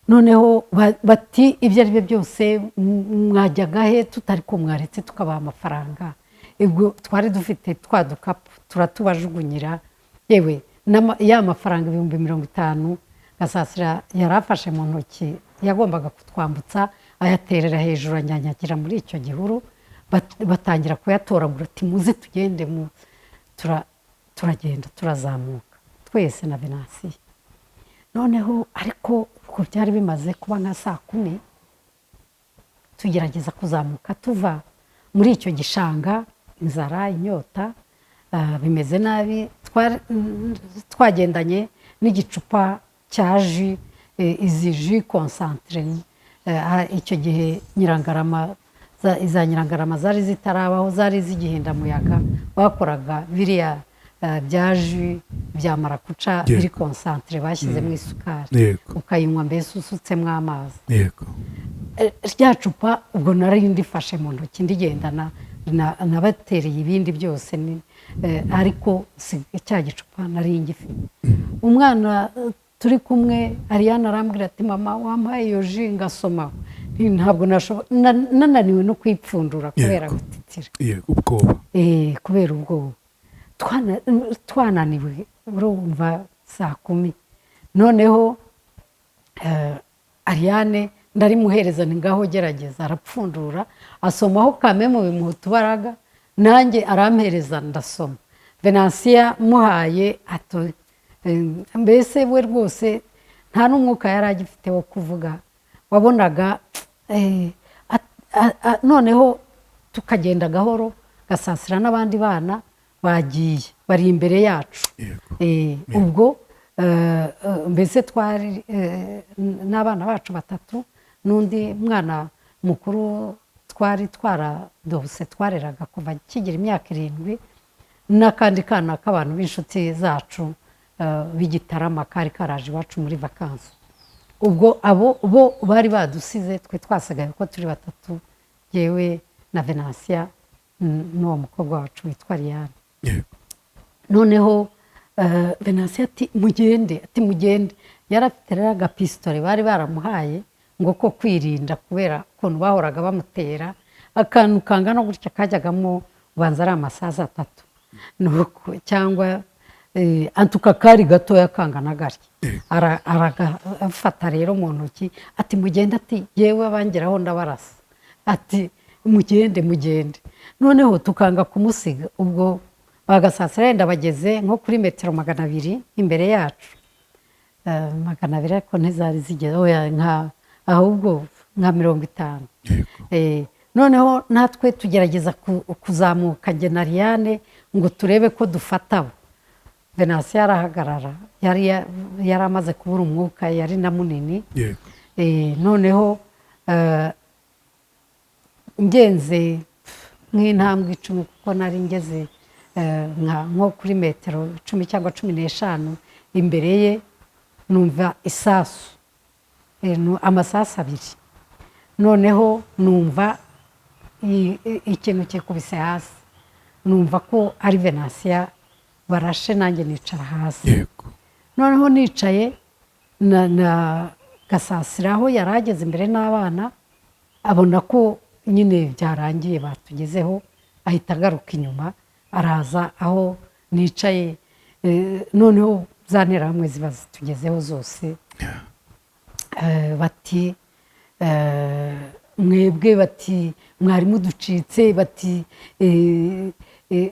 Noneho bati: "Ibyo ari byo byose mwajyaga he tutari ko mwaretse tukabaha amafaranga?" Ubwo twari dufite twa dukapu, turatubajugunyira. Yewe ya mafaranga 50,000 Gasasira yari afashe mu ntoki yagombaga kutwambutsa, ayaterera hejuru, anyanyagira muri icyo gihuru. Batangira kuyatoragura, ati: "Muze tugende." Turagenda turazamuka twese na Venansiya. Noneho ariko ubwo byari bimaze kuba nka saa 10, tugerageza kuzamuka tuva muri icyo gishanga, inzara, inyota, bimeze nabi. Twagendanye n'igicupa cya jus, izi jus concentré. Icyo gihe Nyirangarama, iza Nyirangarama zari zitarabaho, zari z'igihindamuyaga. Bakoraga biriya bya jus bya marakuca biri concentré, bashyizemo isukari, ukayinywa mbese usutsemo amazi. Rya cupa ubwo nari ndifashe mu ntoki ndigendana, nabatereye ibindi byose ariko si cya gicupa nari ngifite. Umwana turi kumwe, Ariane, arambwira ati: "Mama, wampaye iyo jus ngasoma?" Ntabwo nananiwe no kwipfundura kubera gutitira. Yego, ubwoba. Kubera ubwoba. Twananiwe, urumva saa 10. Noneho Ariane ndarimuhereza, ni ngaho gerageza. Arapfundura, asomaho kame mu bimuha utubaraga, nanjye arampereza ndasoma. Venansiya muhaye ato, mbese we rwose nta n'umwuka yari agifite wo kuvuga, wabonaga noneho tukagenda gahoro. Gasasira n'abandi bana bagiye bari imbere yacu. Ubwo mbese twari n'abana bacu batatu n'undi mwana mukuru twari twaradobuse, twareraga kuva kigira imyaka 7, n'akandi kana k'abantu b'inshuti zacu b'Igitarama kari karaje iwacu muri vacances. Ubwo abo bo bari badusize, twe twasigaye uko turi batatu, yewe na Venansiya n'uwo mukobwa wacu witwa Ariane. Noneho Venansiya ati: "Mugende," ati: "Mugende." Yari afite rero agapisitore bari baramuhaye ngo ko kwirinda, kubera ukuntu bahoraga bamutera, akantu kangana gutya kajyagamo ubanza ari amasaza atatu. Nuko cyangwa antuka kari gatoya kangana gatya. Aragafata rero mu ntoki, ati: "Mugende," ati: "Yewe abangeraho ndabarasa," ati: "Mugende, mugende." Noneho tukanga kumusiga. Ubwo bagasasira yenda bageze nko kuri metero 200 imbere yacu. 200 ariko ntizari zigeze, oya, nka ahubwo nka 50. Noneho natwe tugerageza kuzamuka, njye na Ariane, ngo turebe ko dufata abo. Venansiya arahagarara, yari amaze kubura umwuka, yari na munini. Noneho ngenze nk'intambwe 10, kuko nari ngeze nko kuri metero 10 cyangwa 15 imbere ye, numva isasu. Amasasu abiri. Noneho numva ikintu kikubise hasi, numva ko ari Venansiya barashe, nanjye nicara hasi. Noneho nicaye na Gasasira aho yari ageze imbere n'abana, abona ko nyine byarangiye, batugezeho, ahita agaruka inyuma, araza aho nicaye. Noneho za nterahamwe ziba zitugezeho zose. Bati: "Mwebwe," bati, "mwari muducitse," bati,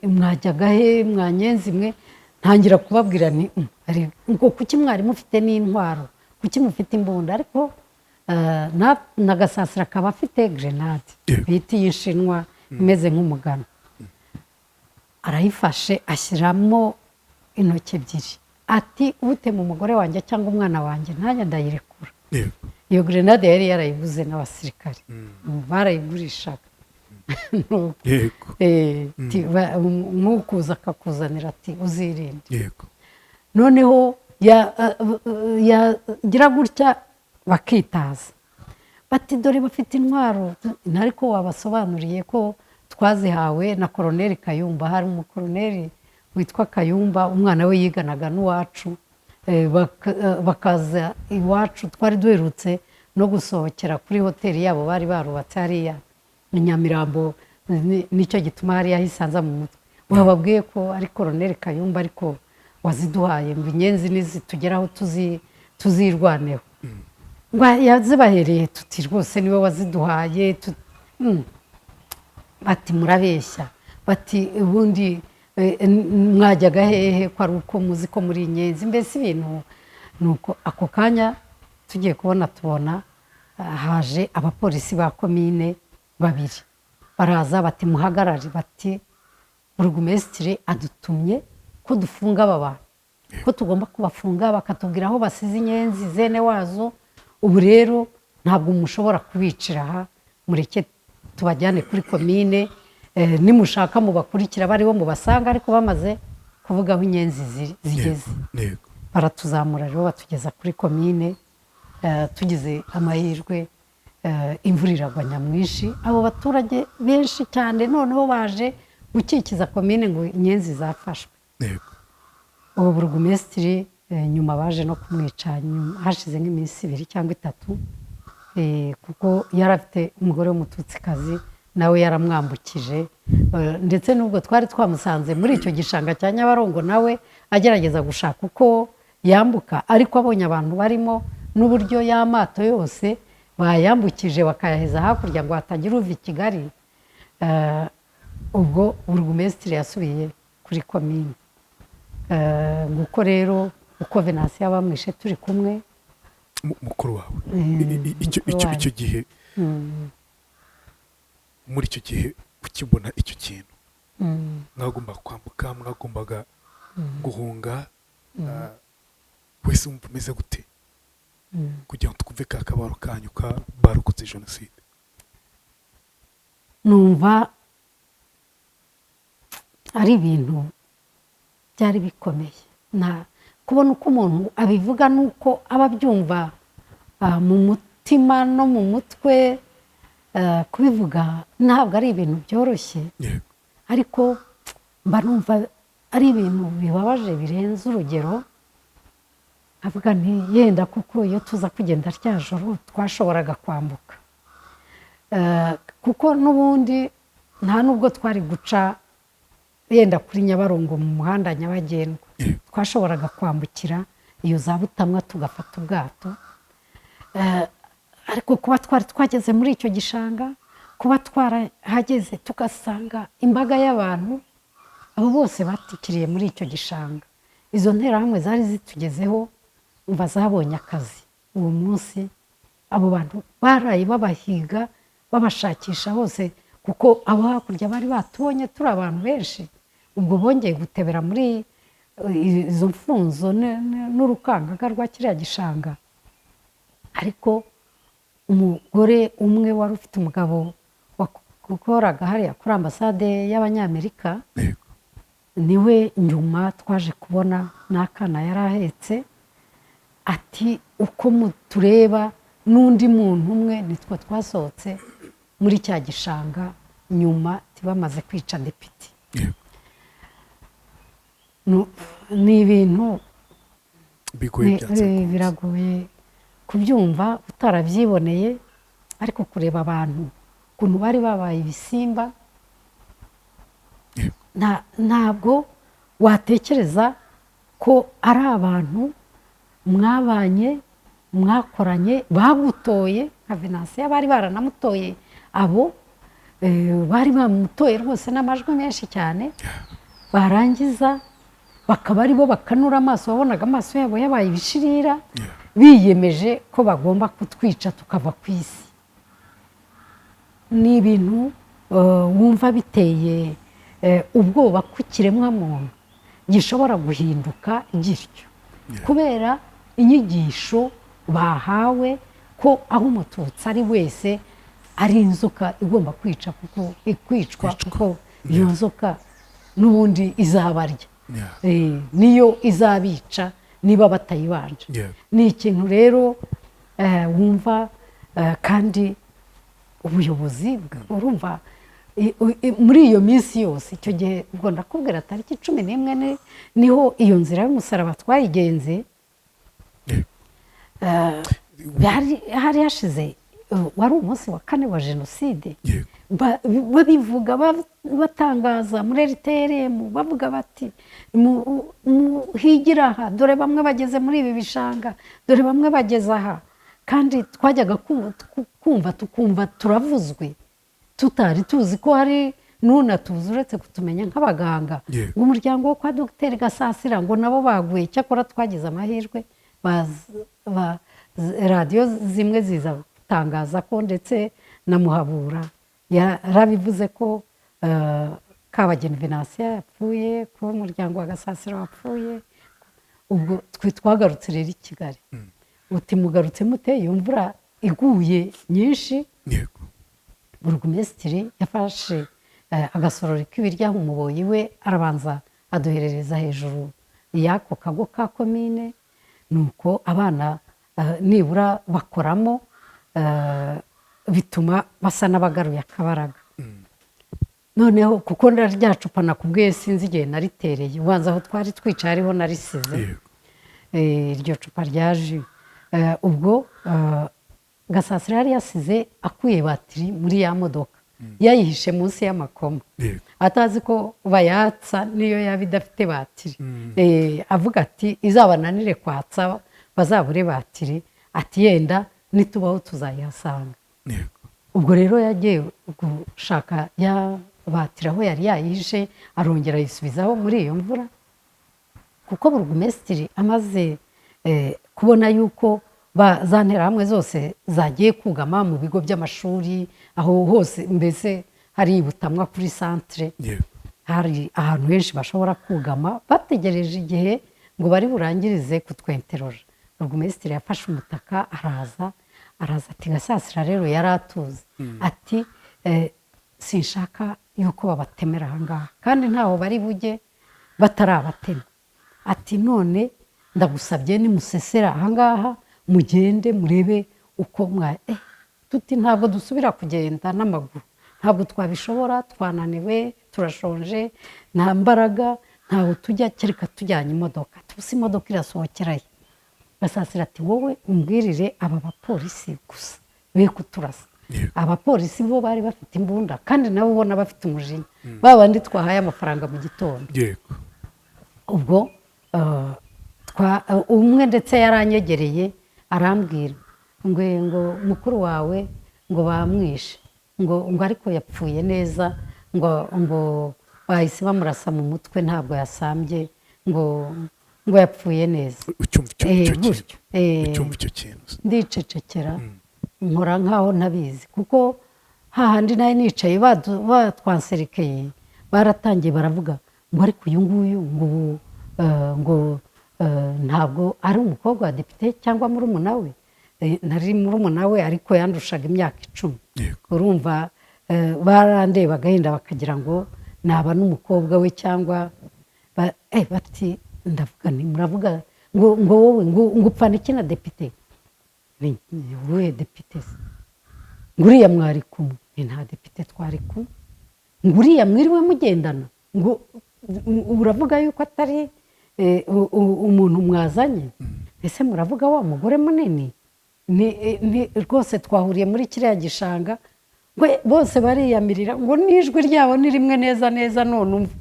"mwajyaga he mwanyenzi mwe?" Ntangira kubabwira ni ngo kuki mwari mufite n'intwaro, kuki mufite imbunda? Ariko na Gasasira akaba afite grenade bita iy'inshinwa imeze nk'umugano. Arayifashe, ashyiramo intoki ebyiri, ati: "Utema umugore wanjye cyangwa umwana wanjye, ntanjye ndayirekura." Iyo grenade yari yarayiguze n'abasirikare, barayigurishaga. Nk'ukuza akakuzanira ati: "Uzirinde." Noneho yagira gutya bakitaza, bati: "Dore bafite intwaro." Ariko wabasobanuriye ko twazihawe na koroneri Kayumba? Hari umukoroneri witwa Kayumba, umwana we yiganaga n'uwacu. Bakaza iwacu, twari duherutse no gusohokera kuri hoteli yabo bari barubatse hariya i Nyamirambo. Nicyo gituma hariya hisanza mu mutwe. Wababwiye ko ari koroneri Kayumba ariko waziduhaye, ngo inyenzi nizitugeraho tuzirwaneho, ngo yazibahereye. Tuti: "Rwose niwe waziduhaye." Bati: "Murabeshya." Bati: "Ubundi Mwajyaga hehe ko ari uko muzi ko muri inyenzi? Mbese ibintu ni uko. Ako kanya tugiye kubona tubona haje abapolisi ba komine babiri, baraza bati: "Muhagarare," bati: "Burugumesitiri adutumye ko dufunga aba bantu, ko tugomba kubafunga, bakatubwira aho basize inyenzi zene wazo. Ubu rero ntabwo mushobora kubicira aha, mureke tubajyane kuri komine, nimushaka mubakurikira baribo mubasanga," ariko bamaze kuvuga aho inyenzi zigeze. Baratuzamura rero batugeza kuri komine. Tugize amahirwe, imvura iragwa nyamwinshi. Abo baturage benshi cyane noneho baje gukikiza komine ngo inyenzi zafashwe. Ubu burugumesitiri nyuma baje no kumwica hashize nk'iminsi 2 cyangwa 3, kuko yari afite umugore w'Umututsikazi, nawe yaramwambukije. Ndetse n'ubwo twari twamusanze muri icyo gishanga cya Nyabarongo, nawe agerageza gushaka uko yambuka, ariko abonye abantu barimo n'uburyo y'amato yose bayambukije bakayaheza hakurya ngo hatagira uva i Kigali. Ubwo burugumesitiri yasubiye kuri komine. Nguko rero uko Venansiyo bamwishe turi kumwe. Mukuru wawe. Mukuru wanjye. Icyo gihe, muri icyo gihe ukibona icyo kintu, mwagombaga kwambuka, mwagombaga guhunga, wese wumva umeze gute, kugira ngo twumve ka kabaro kanyu ka barokotse jenoside? Numva ari ibintu byari bikomeye. Nta kubona uko umuntu abivuga nuko aba abyumva mu mutima no mu mutwe. Kubivuga ntabwo ari ibintu byoroshye, ariko mba numva ari ibintu bibabaje birenze urugero. Avuga nti: "Yenda kuko iyo tuza kugenda rya joro twashoboraga kwambuka." Kuko n'ubundi nta nubwo twari guca yenda kuri Nyabarongo mu muhanda nyabagendwa, twashoboraga kwambukira iyo za Butamwa tugafata ubwato. Ariko kuba twari twageze muri icyo gishanga, kuba twarahageze tugasanga imbaga y'abantu abo bose batikiriye muri icyo gishanga, izo nterahamwe zari zitugezeho, umva zabonye akazi uwo munsi. Abo bantu baraye babahiga, babashakisha hose, kuko abo hakurya bari batubonye turi abantu benshi. Ubwo bongeye gutebera muri izo mfunzo n'urukangaga rwa kiriya gishanga. Ariko umugore umwe wari ufite umugabo wakoraga hariya kuri ambasade y'Abanyamerika, niwe nyuma twaje kubona n'akana yari ahetse, ati: "Uko mutureba n'undi muntu umwe nitwe twasohotse muri cya gishanga nyuma bamaze kwica depite." Ni ibintu bigoye, byanze bikunze. Biragoye kubyumva utarabyiboneye, ariko kureba abantu ukuntu bari babaye ibisimba, ntabwo watekereza ko ari abantu mwabanye, mwakoranye, bagutoye. Nka Venansiyo bari baranamutoye, abo bari bamutoye rwose n'amajwi menshi cyane, barangiza bakaba aribo bakanura amaso. Wabonaga amaso yabo yabaye ibishirira, biyemeje ko bagomba kutwica tukava ku isi. Ni ibintu wumva biteye ubwoba ko ikiremwamuntu gishobora guhinduka gityo kubera inyigisho bahawe ko aho Umututsi ari wese ari inzoka igomba kwica, kuko kwicwa, kuko iyo nzoka n'ubundi izabarya. Niyo izabica niba batayibanje. Ni ikintu rero wumva, kandi ubuyobozi urumva muri iyo minsi yose icyo gihe, ubwo ndakubwira tariki 11 niho iyo nzira y'umusaraba twayigenze. Hari hashize, wari umunsi wa kane wa jenoside. Babivuga, batangaza muri RTLM, bavuga bati: "Muhigire aha, dore bamwe bageze muri ibi bishanga, dore bamwe bageze aha." Kandi twajyaga kumva tukumva turavuzwe, tutari tuzi ko hari Nunatuzi uretse kutumenya nk'abaganga, ngo umuryango wo kwa Dogiteri Gasasira ngo nabo baguye. Cyakora twagize amahirwe, radiyo zimwe ziza gutangaza ko, ndetse na Muhabura yarabivuze ko Kabageni Venansiya yapfuye, ko umuryango wa Gasasira wapfuye. Ubwo twe twagarutse rero i Kigali. Uti mugarutse mute iyo mvura iguye nyinshi? Burugumesitiri yafashe agasorori k'ibiryo umuboyi we, arabanza aduherereza hejuru y'ako kago ka komine. Nuko abana nibura bakoramo, bituma basa n'abagaruye akabaraga. Noneho kuko rya cupa nakubwiye, sinzi igihe naritereye, ubanza aho twari twicaye ariho narisize. Iryo cupa rya jus. Ubwo Gasasira yari yasize akuye batiri muri ya modoka, yayihishe munsi y'amakoma, atazi ko bayatsa niyo yaba idafite batiri. Avuga ati izabananire kwatsa bazabure batiri, ati yenda nitubaho tuzayihasanga. Ubwo rero yagiye gushaka ya batiri aho yari yayihishe, arongera ayisubizaho muri iyo mvura, kuko burugumesitiri amaze kubona yuko za nterahamwe zose zagiye kugama mu bigo by'amashuri, aho hose mbese hari ibutamwa kuri santere, hari ahantu henshi bashobora kugama bategereje igihe ngo bari burangirize kutwenterora. Burugumesitiri yafashe umutaka araza ati Gasasira rero yari atuzi, ati sinshaka yuko babatemera aha ngaha, kandi ntaho bari bujye batarabatema. Ati none ndagusabye nimusesera aha ngaha mugende murebe uko mwa tuti ntabwo dusubira kugenda n'amaguru, ntabwo twabishobora, twananiwe, turashonje, nta mbaraga, ntaho tujya kereka tujyanye imodoka. Tubuze imodoka irasohokerayo. Gasasira ati wowe umbwirire aba bapolisi gusa be kuturasa. Abapolisi bo bari bafite imbunda, kandi nabo ubona bafite umujinya, ba bandi twahaye amafaranga mu gitondo. Ubwo umwe ndetse yaranyegereye arambwira ngo mukuru wawe ngo bamwishe, ngo ariko yapfuye neza, ngo bahise bamurasa mu mutwe, ntabwo yasambye, ngo yapfuye neza. Ucyumva icyo kintu? Ucyumva icyo kintu? Ndicecekera, nkora nkaho ntabizi, kuko hahandi nayo nicaye batwanserekeye, baratangiye baravuga ngo ariko uyu nguyu ngo ngo ntabwo ari umukobwa wa depite cyangwa murumuna we. Nari murumuna we, ariko yandushaga imyaka 10. Urumva barandebaga yenda bakagira ngo naba n'umukobwa we cyangwa bati ndavuga nti muravuga ngo wowe ngo upfana iki na depite? Ni uwuhe depite se? Ngo uriya mwari kumwe? Ni nta depite twari kumwe. Ngo uriya mwiriwe mugendana? Ngo uravuga yuko atari umuntu mwazanye? Ese muravuga wa mugore munini? Ni rwose twahuriye muri kiriya gishanga. Ngo bose bariyamirira, ngo n'ijwi ryabo ni rimwe neza neza. None umva,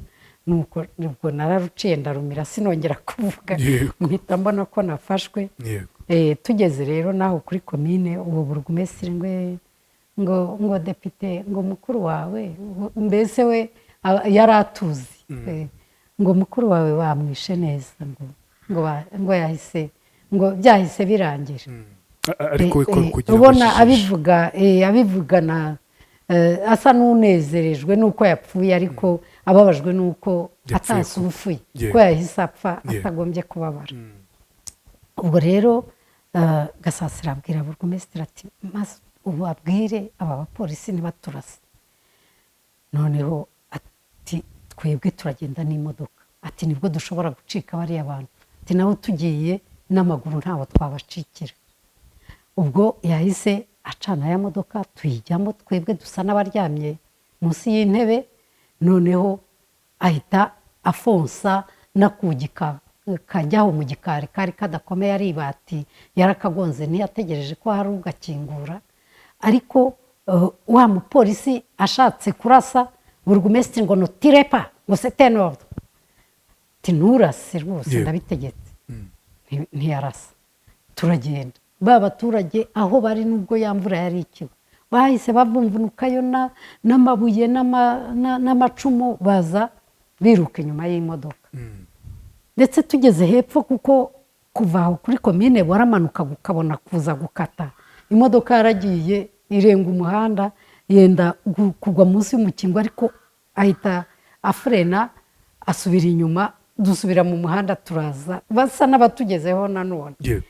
nuko ubwo nararuciye ndarumira, sinongera kuvuga. Mpita mbona ko nafashwe. Tugeze rero naho kuri komine, uwo burugumesitiri ngo depite ngo mukuru wawe mbese we yari atuzi, ngo mukuru wawe bamwishe neza, ngo yahise, ngo byahise birangira. Ariko we kugira ngo ubona ajijishe. Abivuga, abivugana asa n'unezerejwe n'uko yapfuye, ariko ababajwe n'uko Yapfuye atasufuye, ko yahise apfa atagombye kubabara. Ubwo rero Gasasira abwira burugumesitiri ati maze ubabwire aba bapolisi ntibaturase. Noneho ati twebwe turagenda n'imodoka, ati nibwo dushobora gucika bariya bantu, ati nabo tugiye n'amaguru ntaho twabacikira. Ubwo yahise acana ya modoka, tuyijyamo, twebwe dusa n'abaryamye munsi y'intebe. Noneho ahita afonsa n'akugi kajyaho mu gikari kari kadakomeye, ari ibati, yarakagonze, ntiyategereje ko hari ugakingura. Ariko wa mupolisi ashatse kurasa, burugumesitiri ngo ne tirez pas, ngo c'est un ordre, ati nturase rwose, ndabitegetse. Ntiyarasa, turagenda. Ba baturage aho bari, nubwo ya mvura yari ikiwe, Bahise bavumvunukayo n'amabuye n'amacumu, baza biruka inyuma y'imodoka. Ndetse tugeze hepfo, kuko kuva aho kuri komine waramanuka ukabona kuza gukata, imodoka yaragiye irenga umuhanda, yenda kugwa munsi y'umukingo, ariko ahita afurena asubira inyuma, dusubira mu muhanda turaza, basa n'abatugezeho nanone. Yego,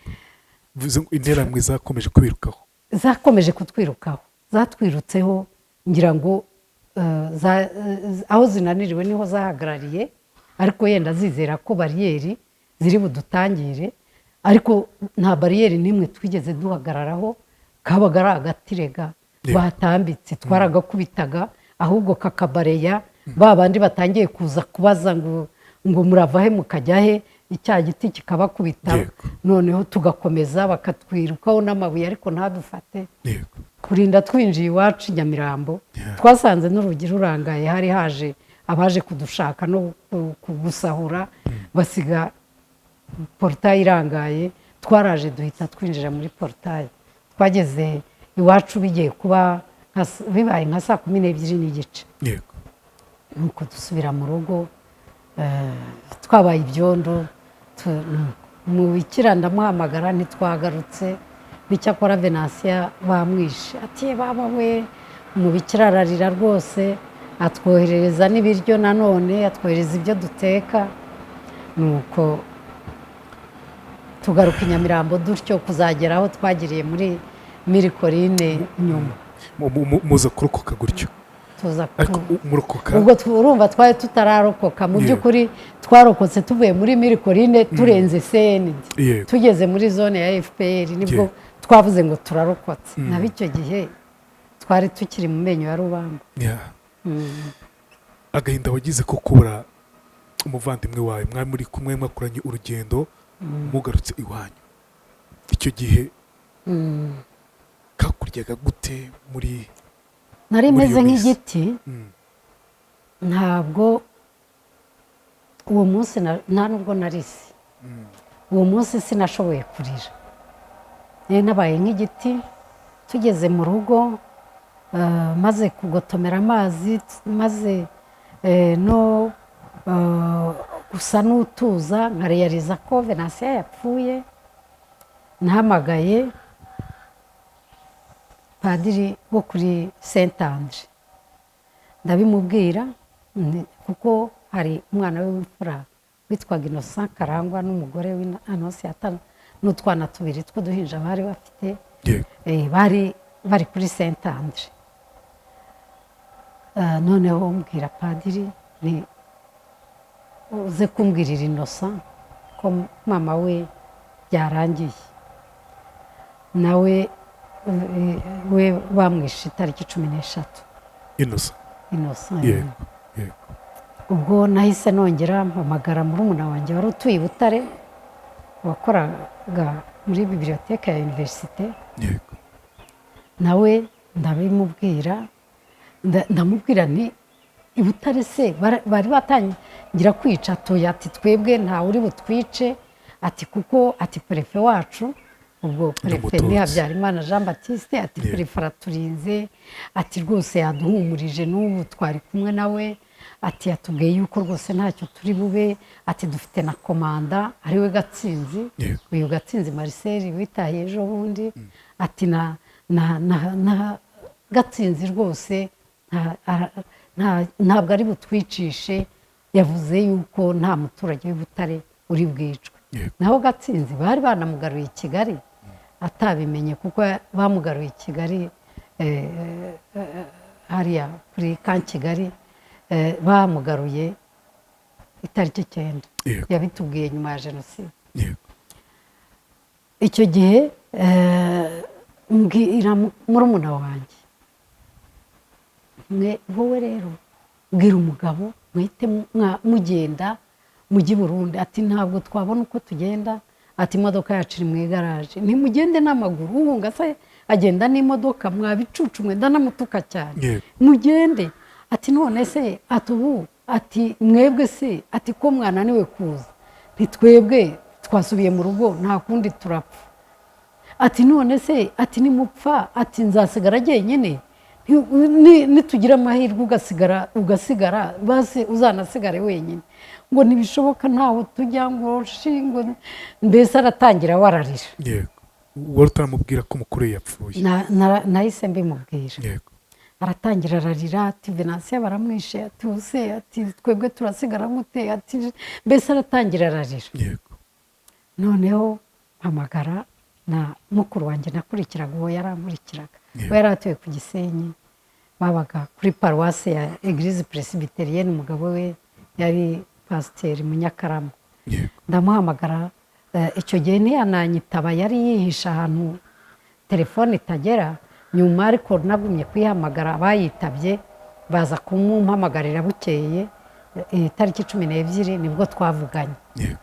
bivuze ngo Interahamwe zakomeje kwirukaho. Zakomeje kutwirukaho, zatwirutseho, ngira ngo aho zinaniriwe niho zahagarariye, ariko yenda zizera ko bariyeri ziri budutangire, ariko nta bariyeri n'imwe twigeze duhagararaho. Kabaga ari agatirega batambitse, twaragakubitaga ahubwo kakabareya. Ba bandi batangiye kuza kubaza ngo murava he, mukajya he, icya giti kikabakubita. Noneho tugakomeza, bakatwirukaho n'amabuye ariko ntadufate, kurinda twinjiye iwacu i Nyamirambo. Twasanze n'urugi rurangaye, hari haje abaje kudushaka no kugusahura, basiga portail irangaye. Twaraje duhita twinjira muri portail. Twageze iwacu bigiye kuba bibaye nka 12:30. Nuko dusubira mu rugo, twabaye ibyondo. Mubikira ndamuhamagara, ntitwagarutse, n'icyakora Venansiya bamwishe. Ati baba we, umubikira ararira rwose, atwoherereza n'ibiryo nanone, atwohereza ibyo duteka. Nuko tugaruka i Nyamirambo dutyo, kuzagera aho twagiriye muri Mille Collines nyuma. Muza kurokoka gutyo? Tuza Ariko murokoka Ubwo urumva twari tutararokoka mu by'ukuri. Twarokotse tuvuye muri Mille Collines, turenze CND, tugeze muri zone ya FPR, nibwo twavuze ngo turarokotse. Nabo icyo gihe twari tukiri mu menyo ya rubamba. Agahinda wagize ko kubura umuvandimwe wawe mwari muri kumwe, mwakoranye urugendo, mugarutse iwanyu icyo gihe, kakuryaga gute muri Nari muri meze iyo minsi? nk'igiti. Ntabwo uwo munsi nta nubwo narise uwo munsi, sinashoboye kurira. Nari nabaye nk'igiti. Tugeze mu rugo, maze kugotomera amazi, maze no gusa n'utuza, nkareyariza ko Venansiya yapfuye, nahamagaye padiri wo kuri Saint Andre, ndabimubwira, kuko hari umwana we w'imfura witwaga Innocent Karangwa n'umugore w'Annonciata n'utwana tubiri tw'uduhinja bari bafite. Bari bari kuri Saint Andre. Noneho mbwira padiri ni uze kumbwirira Innocent ko mama we byarangiye, nawe we bamwishe itariki 13. Innocent? Innocent. yego yego Ubwo nahise nongera mpamagara murumuna wanjye wari utuye i Butare, wakoraga muri bibliothèque ya université. Nawe ndabimubwira, ndamubwira nti i Butare se bari batangira kwica? Atuye ati twebwe ntawe uri butwice, ati kuko ati préfet wacu, ubwo préfet ni Umututsi. Habyarimana Jean Baptiste, ati préfet araturinze, ati rwose yaduhumurije, n'ubu twari kumwe nawe, ati yatubwiye yuko rwose ntacyo turi bube, ati dufite na commandant ariwe Gatsinzi. Uyu Gatsinzi Marcel witahiye ejo bundi, ati na Gatsinzi rwose ntabwo ari butwicishe, yavuze yuko nta muturage w'i Butare uri bwicwe. Naho Gatsinzi bari banamugaruye i Kigali atabimenye, kuko bamugaruye i Kigali, hariya kuri Camp Kigali, bamugaruye itariki 9. Yabitubwiye nyuma ya jenoside. Icyo gihe mbwira murumuna wanjye, mwe wowe rero mbwira umugabo muhite mugenda mujye i Burundi. Ati ntabwo twabona uko tugenda, ati imodoka yacu iri mu igaraje. Ntimugende n'amaguru, uhunga se agenda n'imodoka? Mwabicucu mwe! Ndanamutuka cyane. Mugende. Ati none se, ati ubu, ati mwebwe se, ati ko mwananiwe kuza? Ntitwebwe twasubiye mu rugo, nta kundi, turapfa. Ati none se, ati nimupfa, ati nzasigara jyenyine, nitugira amahirwe ugasigara basi uzanasigare wenyine. Ngo ntibishoboka, ntaho tujya, ngo shingo. Mbese aratangira wararira. Yego, wari utaramubwira ko mukuru yapfuye? Nahise mbimubwira. Yego. Aratangira ararira, ati Venansiyo baramwishe, ati use, ati twebwe turasigara gute, ati mbese aratangira ararira. Yego. Noneho mpamagara na mukuru wanjye nakurikiraga, uwo yarankurikiraga. Yeah. We yari atuye ku Gisenyi, babaga kuri paruwasi ya Eglise Presbyterienne, umugabo we yari pasiteri Munyakarama. Yego. Ndamuhamagara, icyo gihe ntiyananyitaba, yari yihishe ahantu telefone itagera. Nyuma ariko nagumye kuyihamagara, abayitabye baza kumumpamagarira bukeye, itariki 12 nibwo twavuganye. Yego.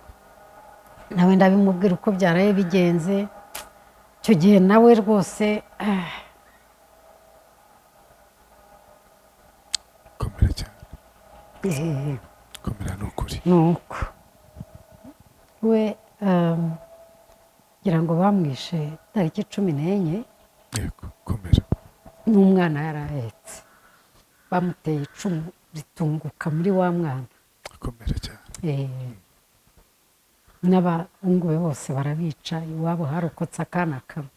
Nawe ndabimubwira uko byaraye bigenze. Icyo gihe nawe rwose Komera cyane. Komera ni ukuri. Nuko we ngira ngo bamwishe tariki 14. Yego, komera. N'umwana yari ahetse, bamuteye icumu ritunguka muri wa mwana. Komera cyane. N'abahungu be bose barabica, iwabo harokotse akana kamwe.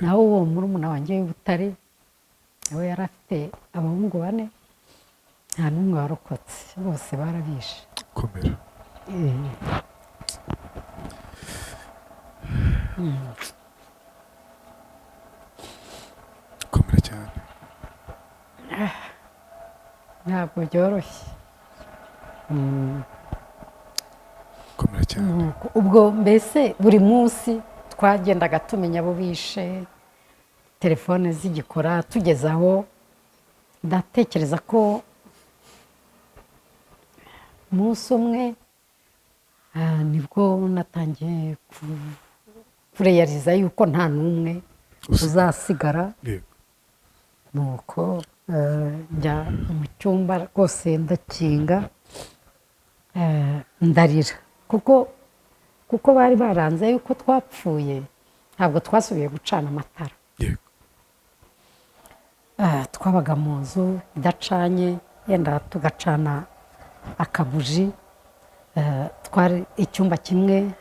Naho uwo murumuna wanjye w'i Butare nawe yari afite abahungu 4, nta n'umwe warokotse, bose barabishe. Komera. Komera cyane. Ntabwo byoroshye. Komera cyane. Ubwo mbese buri munsi twagendaga tumenya abo bishe, telefone zigikora, tugeze aho ndatekereza ko umunsi umwe nibwo natangiye kureyariza yuko nta n'umwe uzasigara. Nuko njya mu cyumba rwose ndakinga, ndarira, kuko bari baranze yuko twapfuye, ntabwo twasubiye gucana amatara. Twabaga mu nzu idacanye, yenda tugacana akabuji. Twari icyumba kimwe,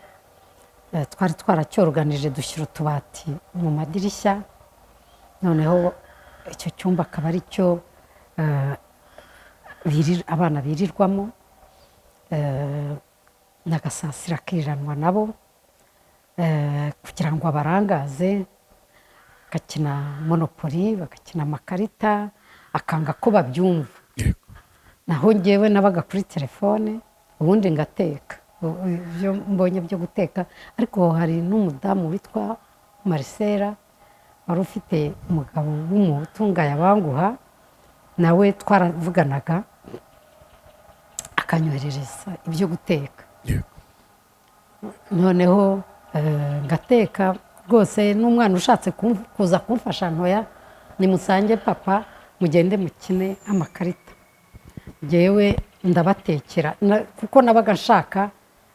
twari twaracyoruganije, dushyira utubati mu madirishya. Noneho icyo cyumba akaba ari cyo abana birirwamo, n'agasasira kiranwa nabo, kugira ngo abarangaze, bagakina monopoli, bagakina amakarita, akanga ko babyumva. Naho njyewe nabaga kuri telefone, ubundi ngateka ibyo mbonye byo guteka. Ariko hari n'umudamu witwa Marcela wari ufite umugabo w'umuhutu Ngayabanguha, nawe twaravuganaga akanyoherereza ibyo guteka. Noneho ngateka rwose, n'umwana ushatse kuza kumfasha, ntoya nimusange papa mugende mukine amakarita, njyewe ndabatekera, kuko nabaga nshaka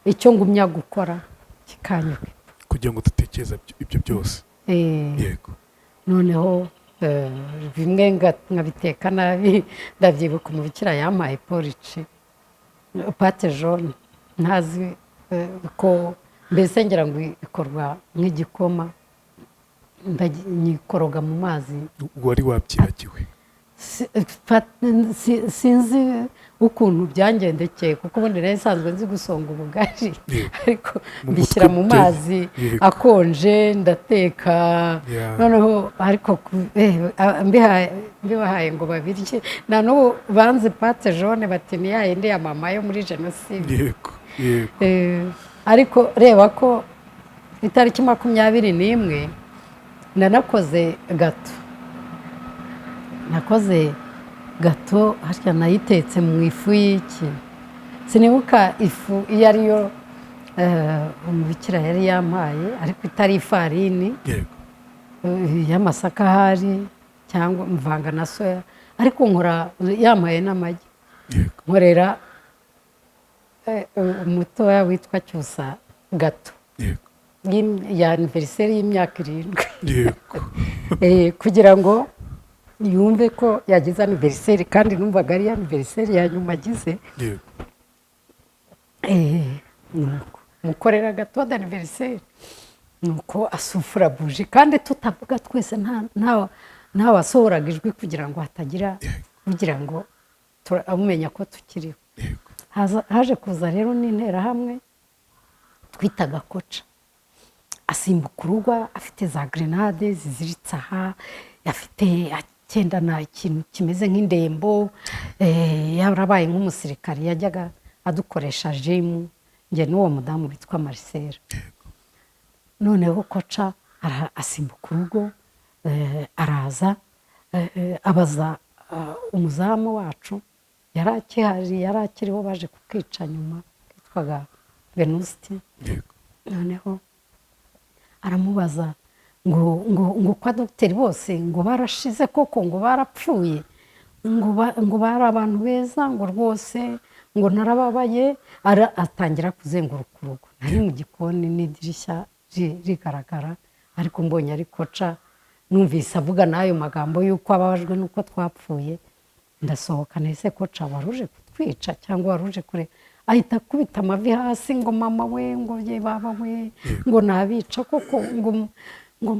icyo ngumya gukora kikanyuka kugira ngo dutekereze ibyo byose. Yego. Noneho bimwe nkabiteka nabi, ndabyibuka umubikira yampaye porici pate jaune, ntazi ko mbese ngira ngo ikorwa nk'igikoma, nyikoroga mu mazi. Wari wabyibagiwe? Sinzi ukuntu byangendekeye, kuko ubundi nari nsanzwe nzi gusonga ubugari, ariko mbishyira mu mazi akonje ndateka. Noneho ariko mbibahaye ngo babirye, na n'ubu banze pate jaune, bati ni ya yindi ya mama yo muri jenoside. Yego, yego. Ariko reba ko itariki 21 nanakoze gato, nakoze gato harya nayitetse mu ifu y'iki, sinibuka ifu iyo ariyo umubikira yari yampaye, ariko itari ifarini y'amasaka ahari, cyangwa mvanga na soya, ariko nkora yampaye n'amagi, nkorera umutoya witwa Cyusa gato. ya anniversaire y'imyaka 7. Yego. Kugira ngo yumve ko yagize anniversaire, kandi numvaga ari anniversaire ya nyuma agize. Yego. Nuko mukorera gâteau d'anniversaire, nuko asufura buji, kandi tutavuga twese, nta wasohoraga ijwi kugira ngo hatagira kugira ngo amumenya ko tukiriho. Yego. Haje kuza rero n'interahamwe twitaga Koca, asimbuka urugo afite za grenade ziziritse aha, afite agendana ikintu kimeze nk'indembo, yarabaye nk'umusirikare, yajyaga adukoresha gym, njye n'uwo mudamu witwa Marcel. Noneho Koca asimbuka urugo, araza, abaza umuzamu wacu yari akihari, yari akiriho, baje kukica nyuma, kitwaga Venusti. Yego. Noneho aramubaza ngo kwa dogiteri bose ngo barashize koko, ngo barapfuye, ngo bari abantu beza, ngo rwose ngo narababaye. Atangira kuzenguruka urugo. Nari mu gikoni n'idirishya rigaragara, ariko mbonye ari Koca, numvise avuga n'ayo magambo y'uko ababajwe n'uko twapfuye, ndasohoka. Nahise: "Koca, wari uje kutwica cyangwa wari uje kure?" Ahita akubita amavi hasi ngo: "Mama we," ngo: "ye baba we," ngo: "Nabica koko," ngo: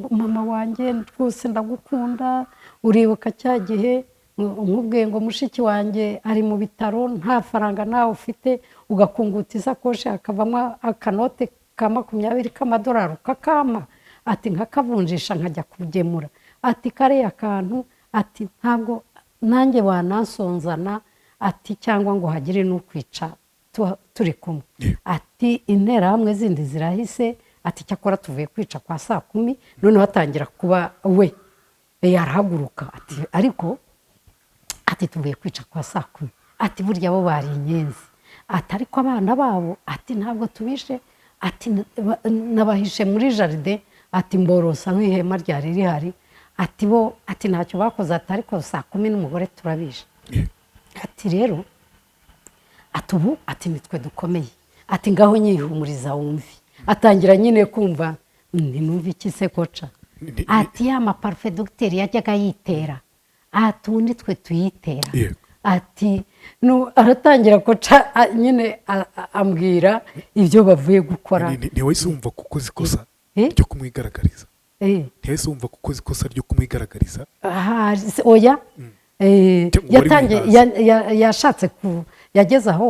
"Mama wanjye, rwose ndagukunda, uribuka cya gihe nkubwiye ngo mushiki wanjye ari mu bitaro, nta faranga nawe ufite, ugakunguta isakoshi hakavamo akanote ka 20 k'amadolari ukakampa," ati "nkakavunjisha nkajya kugemura," ati "kariya kantu," ati "ntabwo nanjye wanansonzana," ati "cyangwa ngo hagire n'ukwica turi kumwe," ati "interahamwe zindi zirahise," ati "cyakora tuvuye kwica kwa saa 10." Noneho atangira kuba we arahaguruka, ati "Ariko," ati "tuvuye kwica kwa saa 10," ati "burya bo bari inyenzi," ati "ariko abana babo," ati "ntabwo tubishe," ati "nabahishe muri jardin," ati "mborosa nk'ihema ryari rihari," ati "bo," ati "ntacyo bakoze," ati "ariko saa 10 n'umugore turabishe," ati "rero," ati "ubu," ati "nitwe dukomeye," ati "ngaho nyihumuriza wumve." Atangira nyine kumva ntinumve iki se Koca? Ati "Ya maparufe dogiteri yajyaga yitera," ati "ubu nitwe tuyitera." Ati aratangira Koca nyine ambwira ibyo bavuye gukora. Ntiwahise wumva ko ukoze ikosa ryo kumwigaragariza? Ntiwahise wumva ko ukoze ikosa ryo kumwigaragariza? Oya. Cyangwa wari Yatangiye wihaze? Yashatse ku yageze aho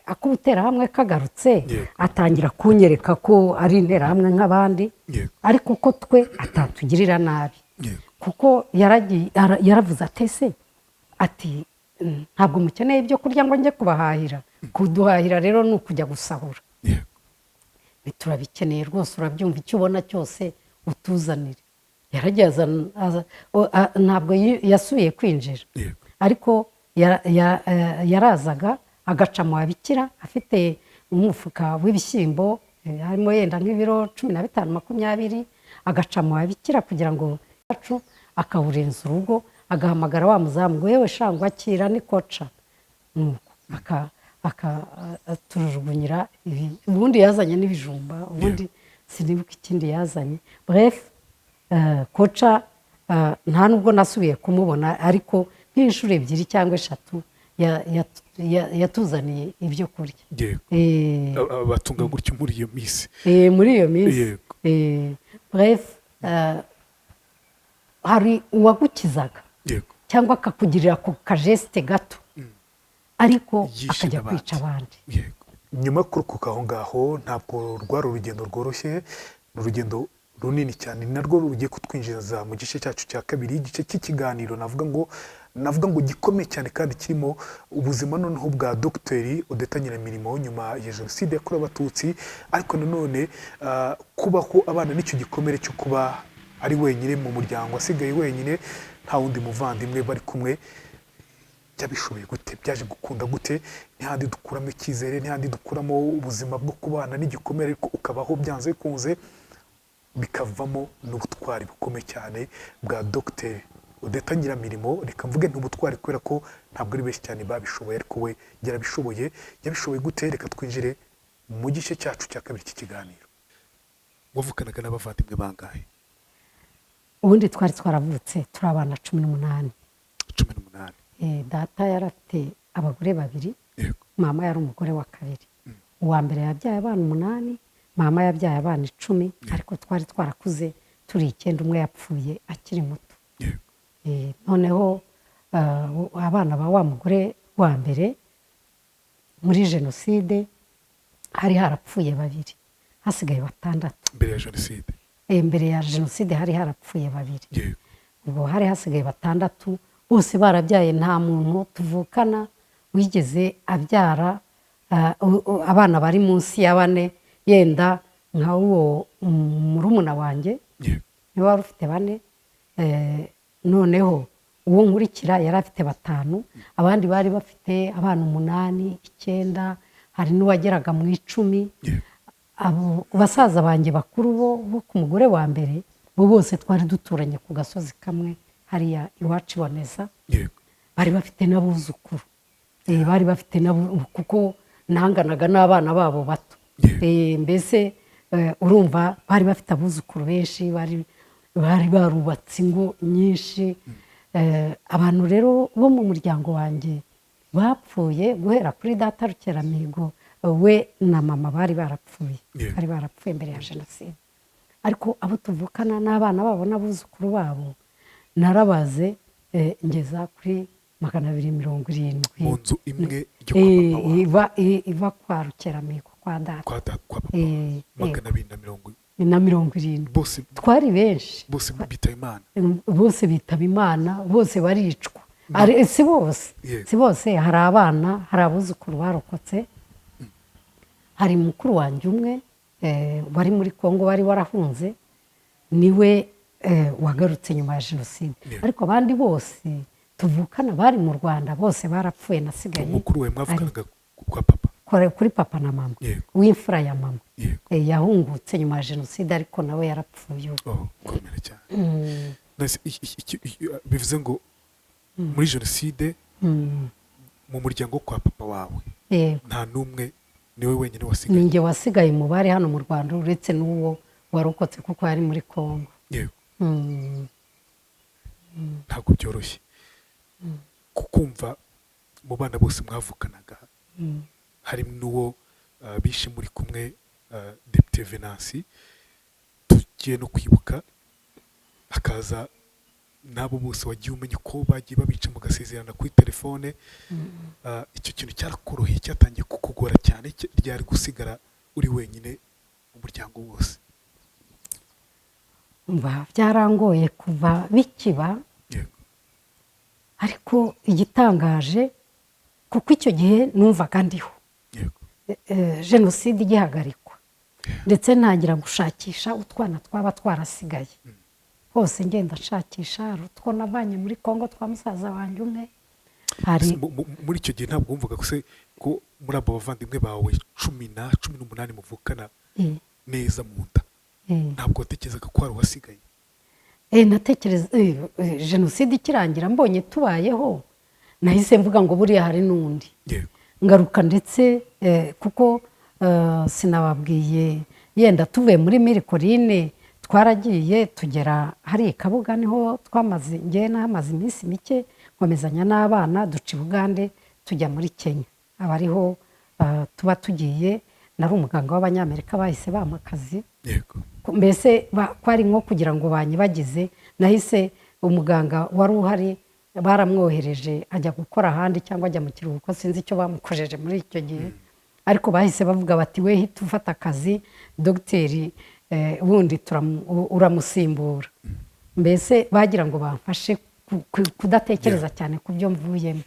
ak'ubuterahamwe kagarutse, atangira kunyereka ko ari interahamwe nk'abandi, ariko ko twe atatugirira nabi, kuko yaragiye yaravuze ati: "Ese," ati "ntabwo mukeneye ibyo kurya ngo njye kubahahira? Kuduhahira rero ni ukujya gusahura." "Turabikeneye rwose, urabyumva, icyo ubona cyose utuzanire." Yaragiye ntabwo yasubiye kwinjira, ariko yarazaga agaca mu babikira afite umufuka w'ibishyimbo, harimo yenda nk'ibiro 15, 20, agaca mu babikira kugira ngo yacu akawurenza urugo, agahamagara wa muzamu ngo: "Yewe shangwa, akira, ni Koca." Nuko akatujugunyira ibi. Ubundi yazanye n'ibijumba, ubundi sinibuka ikindi yazanye. Bref, Koca nta nubwo nasubiye kumubona, ariko nk'inshuro ebyiri cyangwa eshatu yatuzaniye ibyo kurya. Batunga gutyo muri iyo minsi? Muri iyo minsi. Bref, hari uwagukizaga cyangwa akakugirira ku kageste gato, ariko Yishe akajya n'abandi. kwica abandi. Nyuma yo kurokoka aho ngaho, ntabwo rwari urugendo rworoshye, ni urugendo runini cyane, ni narwo rugiye kutwinjiza mu gice cyacu cya kabiri, igice cy'ikiganiro navuga ngo gikomeye cyane kandi kirimo ubuzima noneho bwa Dogiteri Odetta Nyiramirimo nyuma ya Jenoside yakorewe Abatutsi, ariko nanone kubaho abana n'icyo gikomere cyo kuba ari wenyine mu muryango, asigaye wenyine, nta wundi muvandimwe bari kumwe. Byabishoboye gute? Byaje gukunda gute? Ntihandi dukuramo icyizere, ntihandi dukuramo ubuzima bwo kubana n'igikomere ariko ukabaho byanze bikunze, bikavamo n'ubutwari bukomeye cyane bwa Dogiteri Odetta Nyiramirimo. Reka mvuge ntubutwari kubera ko ntabwo ari benshi cyane babishoboye, ariko we yarabishoboye. Yabishoboye gute? Reka twinjire mu gice cyacu cya kabiri cy'ikiganiro. Wavukanaga n'abavandimwe bangahe? Ubundi twari twaravutse turi abana 18. 18. Data yari afite abagore babiri. Yego. Mama yari umugore wa kabiri. Uwa mbere yabyaye abana 8, mama yabyaye abana 10, ariko twari twarakuze turi 9, umwe yapfuye akiri muto. Yego. Noneho abana ba wa mugore wa mbere muri jenoside hari harapfuye 2, hasigaye 6. Mbere ya jenoside? Mbere ya jenoside hari harapfuye 2. Yego. Ubwo hari hasigaye 6, bose barabyaye, nta muntu tuvukana wigeze abyara abana bari munsi ya 4, yenda nka uwo murumuna wanjye niwe wari ufite 4. Noneho uwo nkurikira yari afite 5, abandi bari bafite abana 8, 9, hari n'uwageraga mu 10. Abo basaza banjye bakuru bo ku mugore wa mbere, bo bose twari duturanye ku gasozi kamwe hariya iwacu iboneza. Bari bafite n'abuzukuru. Bari bafite nabo kuko nanganaga n'abana babo bato. Mbese urumva bari bafite abuzukuru benshi, bari barubatse ingo nyinshi. Abantu rero bo mu muryango wanjye bapfuye guhera kuri data Rukeramihigo, we na mama bari barapfuye. Bari barapfuye mbere ya jenoside. Ariko abo tuvukana n'abana babo n'abuzukuru babo narabaze, ngeza kuri 270. Mu nzu imwe yo kwa papa wawe. Iva kwa Rukeramihigo kwa data. Kwa data, kwa papa. 270. Na 70. Bose twari benshi. Bose bitaba Imana. Bose bitaba Imana, bose baricwa. Si bose. Si bose, hari abana, hari abuzukuru barokotse. Hari mukuru wanjye umwe wari muri Kongo wari warahunze, niwe wagarutse nyuma ya jenoside. Ariko abandi bose tuvukana bari mu Rwanda bose barapfuye, nasigaye. Mukuru we mwavukanaga kwa papa? Kuri papa na mama. W'imfura ya mama. Yahungutse nyuma ya jenoside ariko nawe yarapfuye. Oh, komera cyane. Nase bivuze ngo muri jenoside mu muryango kwa papa wawe nta numwe, niwe wenyine wasigaye? Ninjye wasigaye mu bari hano mu Rwanda uretse n'uwo warokotse kuko yari muri Kongo. Ntabwo byoroshye kukumva mu bana bose mwavukanaga hari n'uwo bishe muri kumwe, Depite Venansi, tugiye no kwibuka, hakaza n'abo bose wagiye umenya uko bagiye babica mugasezerana kuri telefone. Icyo kintu cyarakoroheye, cyatangiye kukugora cyane, ryari gusigara uri wenyine mu muryango wose? Umva, byarangoye kuva bikiba. Ariko igitangaje kuko icyo gihe numvaga ndiho. Jenoside igihagarikwa ndetse ntangira gushakisha utwana twaba twarasigaye. Hose ngenda nshakisha, hari utwo navanye muri Kongo twa musaza wanjye umwe. Hari Muri icyo gihe ntabwo wumvaga se ko muri abo bavandimwe bawe 18 muvukana neza mu nda, ntabwo watekerezaga ko hari uwasigaye? Natekereza, jenoside ikirangira mbonye tubayeho, nahise mvuga ngo buriya hari n'undi. Ngaruka ndetse kuko sinababwiye, yenda tuvuye muri Mirikorine twaragiye tugera hari Kabuga, niho twamaze, njye nahamaze iminsi mike, nkomezanya n'abana duca i Bugande tujya muri Kenya, abariho tuba tugiye. Nari umuganga w'Abanyamerika, bahise bampa akazi. Mbese kwari nko kugira ngo banyibagize, nahise umuganga wari uhari baramwohereje ajya gukora ahandi cyangwa ajya mu kiruhuko, sinzi icyo bamukojeje muri icyo gihe. Ariko bahise bavuga bati we hita ufata akazi, dogiteri wundi uramusimbura. Mbese bagira ngo bamfashe kudatekereza cyane ku byo mvuyemo.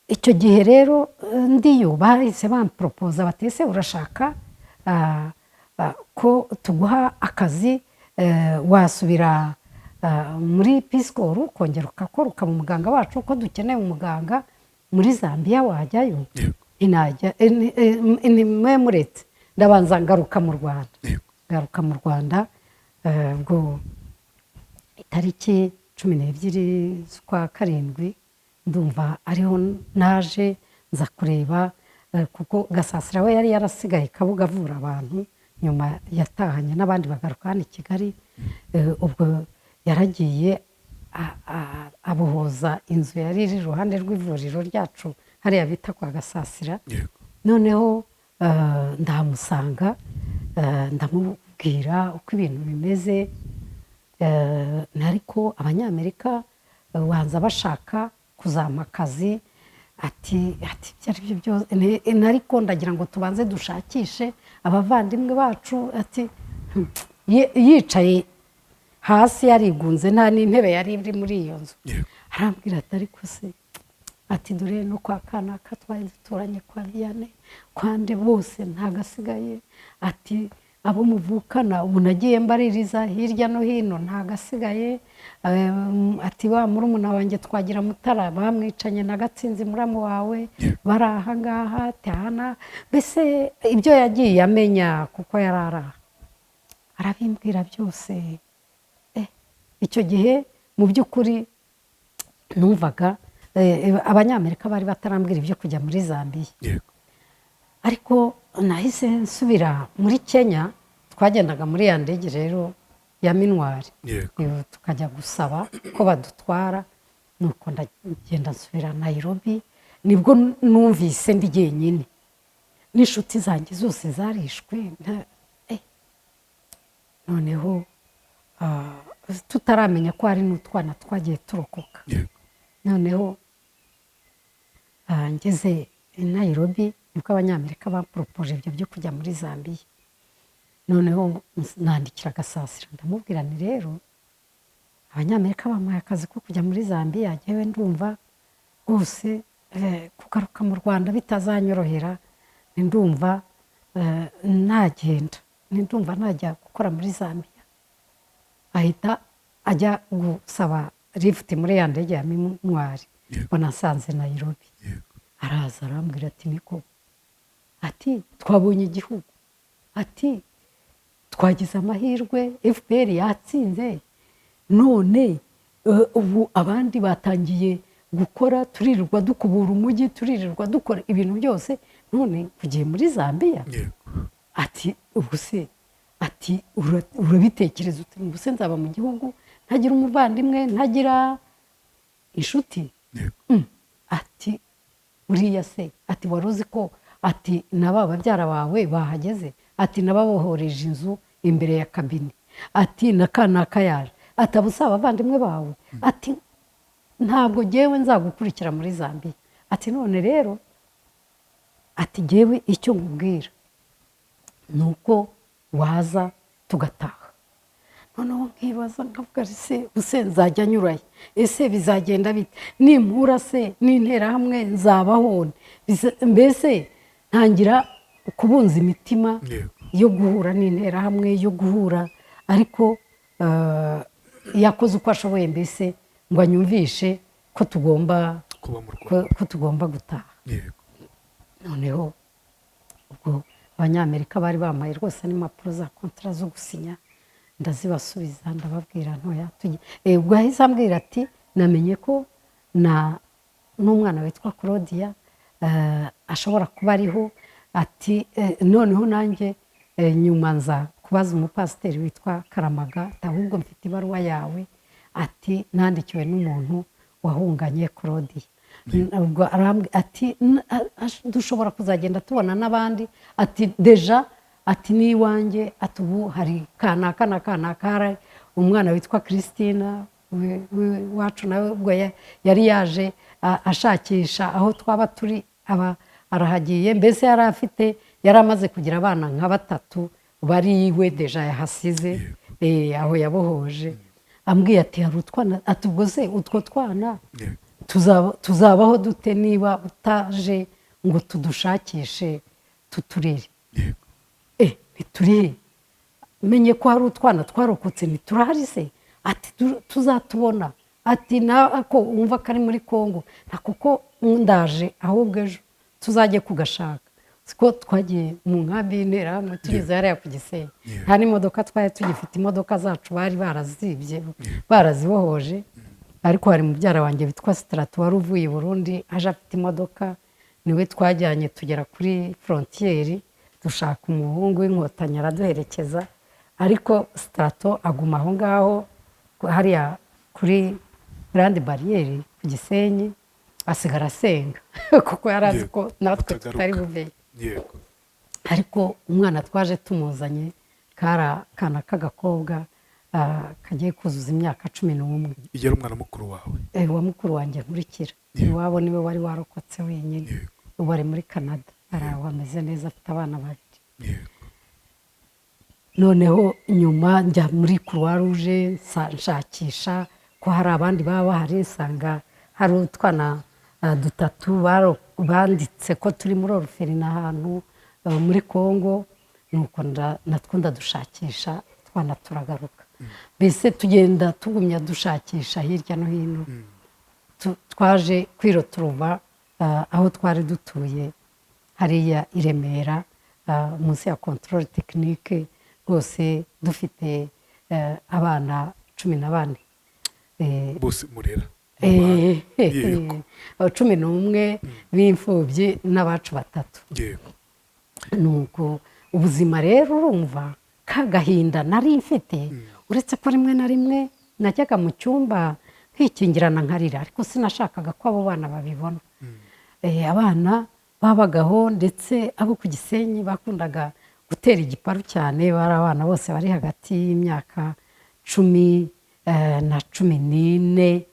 Icyo gihe rero ndiyo bahise bamporopoza bati ese urashaka ko tuguha akazi, wasubira muri Peace Corps ukongera ugakora ukaba umuganga wacu, ko dukeneye umuganga muri Zambia, wajyayo? Inajya, mwe muretse ndabanza ngaruka mu Rwanda. Ngaruka mu Rwanda, ubwo itariki 12 z'ukwa 7 ndumva ariho naje nza kureba Kuko Gasasira we yari yarasigaye Kabuga avura abantu, nyuma yatahanye n'abandi bagaruka hano i Kigali. Ubwo yaragiye abohoza inzu yari iri iruhande rw'ivuriro ryacu hariya bita kwa Gasasira. Noneho ndahamusanga, ndamubwira uko ibintu bimeze, ariko Abanyamerika banza bashaka kuzampa akazi, ati ibyo ari byo byose, ariko ndagira ngo tubanze dushakishe abavandimwe bacu. Ati yicaye hasi yarigunze, nta n'intebe yari iri muri iyo nzu. Arambwira ati ariko se, ati dore no kwa kanaka twari duturanye, kwa Vianney, kwande bose ntagasigaye, ati abo muvukana ubu nagiye mbaririza hirya no hino ntagasigaye, ati wa murumuna wanjye Twagira Mutara bamwicanye na Gatsinzi muramu wawe bari aha ngaha, ati aha, mbese ibyo yagiye amenya kuko yari ari aha arabimbwira byose. Icyo gihe mu by'ukuri numvaga Abanyamerika bari batarambwira ibyo kujya muri Zambiya, ariko nahise nsubira muri Kenya. Twagendaga muri ya ndege rero ya Minuar, tukajya gusaba ko badutwara. Nuko ndagenda nsubira Nairobi, nibwo numvise ndi jyenyine n'inshuti zanjye zose zarishwe. Noneho tutaramenya ko hari n'utwana twagiye turokoka. Noneho ngeze i Nairobi nibwo Abanyamerika baporopoje ibyo byo kujya muri Zambiya. Noneho nandikira Gasasira, ndamubwira nti rero Abanyamerika bamuhaye akazi ko kujya muri Zambiya, njyewe ndumva rwose kugaruka mu Rwanda bitazanyorohera, ndumva nagenda, ndumva najya gukora muri Zambiya. Ahita ajya gusaba lifuti muri ya ndege ya Minuar, mbona asanze Nairobi. Araza arambwira ati niko, ati twabonye igihugu, ati twagize amahirwe FPR yatsinze, none ubu abandi batangiye gukora, turirirwa dukubura umujyi, turirirwa dukora ibintu byose, none ugiye muri Zambiya? Ati ubu se, ati urabitekereza uti ubu se nzaba mu gihugu ntagira umuvandimwe, ntagira inshuti? Ati uriya se, ati wari uzi ko, ati na ba babyara bawe bahageze, ati nababohoreje inzu imbere ya kabine, ati na kanaka yaje, ati abo si abavandimwe bawe? Ati ntabwo ngewe nzagukurikira muri Zambiya. Ati none rero, ati ngewe icyo nkubwira ni uko waza tugataha. Noneho nkibaza nkavuga ese use nzajya nyurayo, ese bizagenda bite nimpura se n'Interahamwe, nzabaho mbese ntangira kubunza imitima yo guhura n'Interahamwe, yo guhura. Ariko yakoze uko ashoboye mbese ngo anyumvishe ko tugomba kuba mu Rwanda, ko tugomba gutaha. Noneho ubwo Abanyamerika bari bampaye rwose n'impapuro za kontara zo gusinya, ndazibasubiza, ndababwira ntoya. Ubwo yahise ambwira ati namenye ko na n'umwana witwa Claudia ashobora kuba ariho. Ati noneho nanjye nyuma nza kubaza umupasiteri witwa Karamaga, ahubwo mfite ibaruwa yawe, ati nandikiwe n'umuntu wahunganye Claudia. Ubwo ati dushobora kuzagenda tubona n'abandi, ati déjà, ati n'iwanjye, ati ubu hari kanaka na kanaka, hari umwana witwa Christina wacu nawe ubwo yari yaje ashakisha aho twaba turi, aba arahagiye. Mbese yari afite, yari amaze kugira abana nka batatu bari iwe déjà yahasize, aho yabohoje. Ambwiye ati hari utwana, ati ubwo se utwo twana tuzabaho dute niba utaje ngo tudushakishe tuturere? Ntiturihe, menye ko hari utwana twarokotse, ntiturahari se? Ati tuzatubona, ati nako wumva kari muri Kongo, nta kuko ndaje ahubwo ejo tuzajye kugashaka. Siko twagiye mu nkambi y'Interahamwe tugeze hariya ku Gisenyi, nta n'imodoka twari tugifite, imodoka zacu bari barazibye, barazibohoje. Ariko hari mubyara wanjye witwa Sitarato wari uvuye i Burundi aje afite imodoka. Niwe twajyanye tugera kuri frontière, dushaka umuhungu w'Inkotanyi araduherekeza, ariko Strato aguma aho ngaho hariya kuri Grande Barrière ku Gisenyi, asigara asenga kuko yari azi ko natwe Mutagaruka. tutari buveyo. Ariko umwana twaje tumuzanye, kari akana k'agakobwa kagiye kuzuza imyaka 11. Yari umwana mukuru wawe? Wa mukuru wanjye nkurikira. Iwabo niwe wari warokotse wenyine. Ubu ari muri Canada, ari aho ameze neza, afite abana babiri. Noneho nyuma njya muri Croix Rouge, nshakisha ko hari abandi baba bahari, nsanga hari utwana dutatu banditse ko turi muri orphelinat ahantu muri Congo. Nuko natwo ndadushakisha, twana turagaruka. Mbese tugenda tugumya dushakisha hirya no hino. Twaje kwiroturuva aho twari dutuye hariya i Remera, munsi ya Contrôle Technique rwose, dufite abana 14. Bose murera? 11 b'imfubyi n'abacu batatu. Nuko ubuzima rero, urumva ka gahinda nari mfite, uretse ko rimwe na rimwe najyaga mu cyumba nkikingirana nkarira, ariko sinashakaga ko abo bana babibona. Abana babagaho, ndetse abo ku Gisenyi bakundaga gutera igiparu cyane. Bari abana bose bari hagati y'imyaka 10 na 14.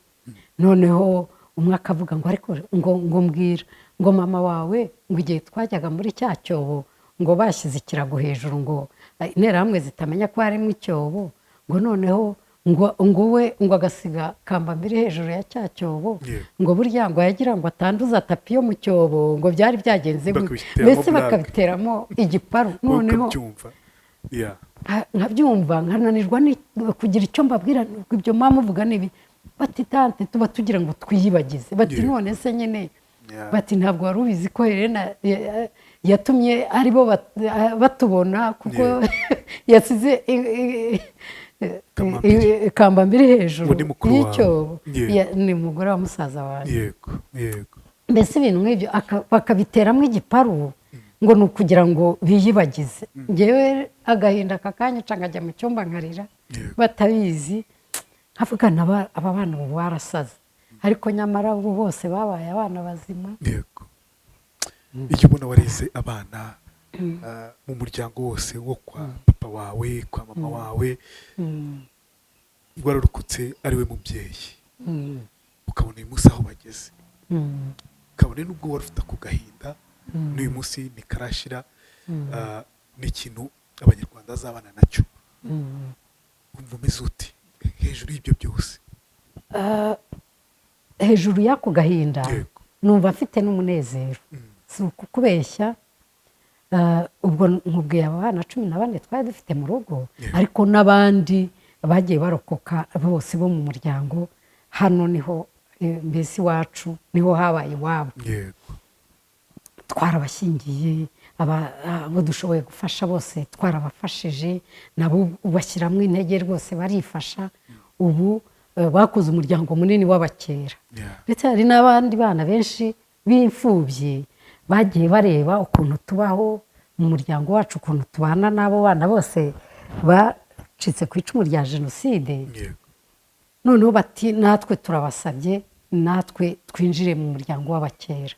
Noneho umwe akavuga ngo: "Ariko ngo mbwira ngo mama wawe ngo igihe twajyaga muri cya cyobo, ngo bashyize ikirago hejuru ngo Interahamwe zitamenya ko harimo icyobo, ngo noneho ngo we ngo agasiga kambambiri hejuru ya cya cyobo, ngo burya ngo yagira ngo atanduza tapi yo mu cyobo, ngo byari byagenze gute?" Bakabiteramo Mbese blague. bakabiteramo igiparu. Noneho Ukabyumva. Yeah. Nkabyumva nkananirwa kugira icyo mbabwira ngo ibyo mama uvuga ni ibi. Bati: "Tante, tuba tugira ngo twiyibagize." Bati: "None se nyine," bati, "ntabwo wari ubizi ko Helena yatumye aribo batubona kuko yasize Kambambiri. Kambambiri hejuru Ngo ni mukuru wawe. y'icyobo." Ni umugore wa musaza wanjye. yego yego Mbese ibintu nk'ibyo bakabiteramo igiparu ngo ni ukugira ngo biyibagize. Ngewe agahinda kakanyica, nkajya mu cyumba nkarira batabizi, nkavuga aba bana ubu barasaze, ariko nyamara ubu bose babaye abana bazima. Yego, iyo ubona wareze abana mu muryango wose wo kwa papa wawe, kwa mama wawe, wararokotse ari we mubyeyi, ukabona uyu munsi aho bageze, kabone n'ubwo wari ufite ako gahinda, n'uyu munsi ntikarashira, ni ikintu Abanyarwanda bazabana nacyo. Wumva umeze ute hejuru y'ibyo byose? Hejuru y'ako gahinda, numva mfite n'umunezero, si ukukubeshya. Ubwo nkubwiye aba bana 14 twari dufite mu rugo, ariko n'abandi bagiye barokoka bose bo mu muryango. Hano niho mbese iwacu niho habaye iwabo. Twarabashyingiye, abo dushoboye gufasha bose twarabafashije, nabo bashyiramo intege rwose, barifasha. Ubu bakoze umuryango munini w'abakera. Ndetse hari n'abandi bana benshi b'imfubyi bagiye bareba ukuntu tubaho mu muryango wacu, ukuntu tubana n'abo bana bose bacitse ku icumu rya jenoside. Noneho bati: "Natwe turabasabye, natwe twinjire mu muryango w'abakera."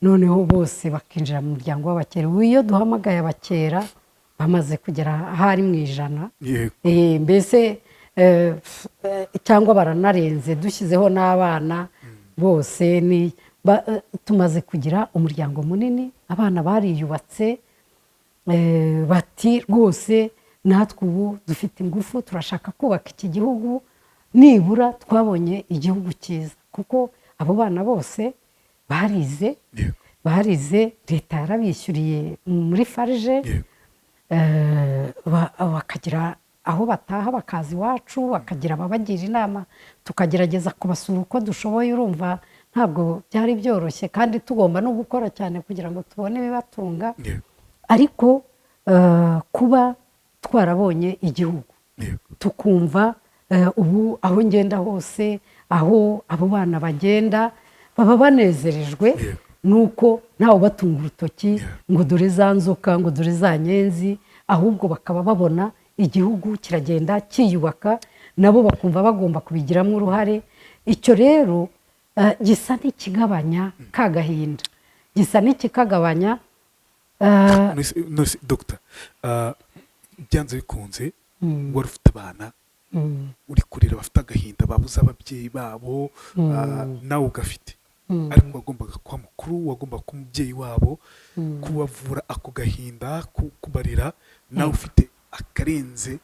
Noneho bose bakinjira mu muryango w'abakera. Ubu iyo duhamagaye abakera bamaze kugera ahari mu 100. Mbese cyangwa baranarenze, dushyizeho n'abana bose ni tumaze kugira umuryango munini. Abana bariyubatse, bati: "Rwose natwe ubu dufite ingufu, turashaka kubaka iki gihugu, nibura twabonye igihugu cyiza." Kuko abo bana bose barize. Barize, leta yarabishyuriye muri FARG. Bakagira aho bataha, bakaza iwacu, bakagira ababagira inama, tukagerageza kubasura uko dushoboye. Urumva ntabwo byari byoroshye, kandi tugomba no gukora cyane kugira ngo tubone ibibatunga. Ariko kuba twarabonye igihugu, tukumva ubu aho ngenda hose, aho abo bana bagenda, baba banezerejwe. Nuko ntawe ubatunga urutoki ngo dore za nzoka, ngo dore za nyenzi, ahubwo bakaba babona igihugu kiragenda cyiyubaka, nabo bakumva bagomba kubigiramo uruhare. Icyo rero gisa n'ikigabanya ka gahinda, gisa n'ikikagabanya. None se, Dr, byanze bikunze wari ufite abana uri kurera bafite agahinda, babuze ababyeyi babo, nawe ugafite, ariko wagombaga kuba mukuru, wagombaga kuba umubyeyi wabo, kubavura ako gahinda, kubarera nawe ufite akarenze.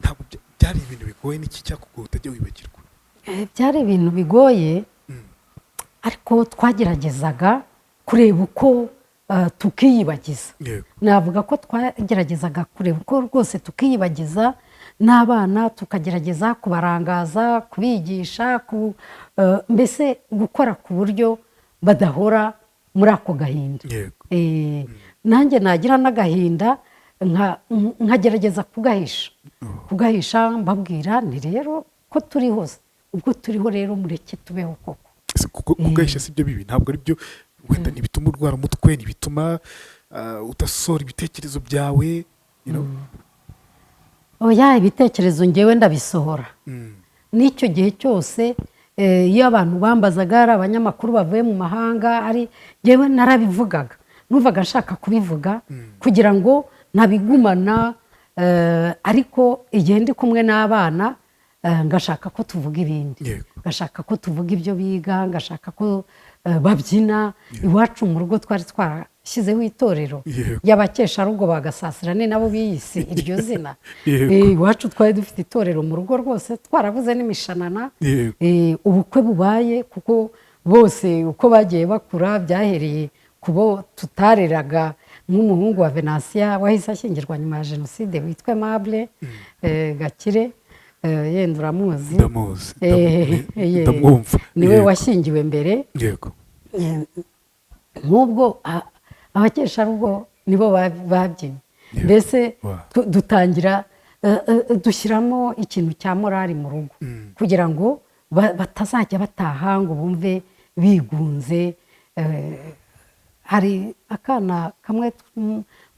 Ntabwo byari ibintu bigoye? N'iki cyakugoye utajya wibagirwa? Byari ibintu bigoye, ariko twageragezaga kureba uko tukiyibagiza. Navuga ko twageragezaga kureba uko rwose tukiyibagiza, n'abana tukagerageza kubarangaza, kubigisha, mbese gukora ku buryo badahora muri ako gahinda. Nanjye nagira n'agahinda nkagerageza kugahisha, mbabwira ni rero ko turi hose, ubwo turiho rero mureke tubeho koko. Ese kugahisha si byo bibi? Ntabwo ari byo wenda, ntibituma urwara umutwe, ntibituma udasohora ibitekerezo byawe? Oya, ibitekerezo ngewe ndabisohora. N'icyo gihe cyose, iyo abantu bambazaga, ari abanyamakuru bavuye mu mahanga, ari ngewe narabivugaga, numvaga nshaka kubivuga kugira ngo ntabigumana, ariko igihe ndi kumwe n'abana, ngashaka ko tuvuga ibindi, ngashaka ko tuvuga ibyo biga, ngashaka ko babyina. Iwacu mu rugo twari twarashyizeho itorero y'abakesharugo ba Gasasira, ni nabo biyise iryo zina. Iwacu twari dufite itorero mu rugo rwose, twarabuze n'imishanana. Ubukwe bubaye, kuko bose uko bagiye bakura byahereye ku bo tutareraga, nk'umuhungu wa Venansiya wahise ashyingirwa nyuma ya jenoside witwa Aimable Gakire, yenda uramuzi. Ndamuzi, ndamwumva. Niwe washyingiwe mbere. Nk'ubwo abakesharugo nibo babyinnye mbese. Dutangira dushyiramo ikintu cya morali mu rugo kugira ngo batazajya bataha ngo bumve bigunze. Hari akana kamwe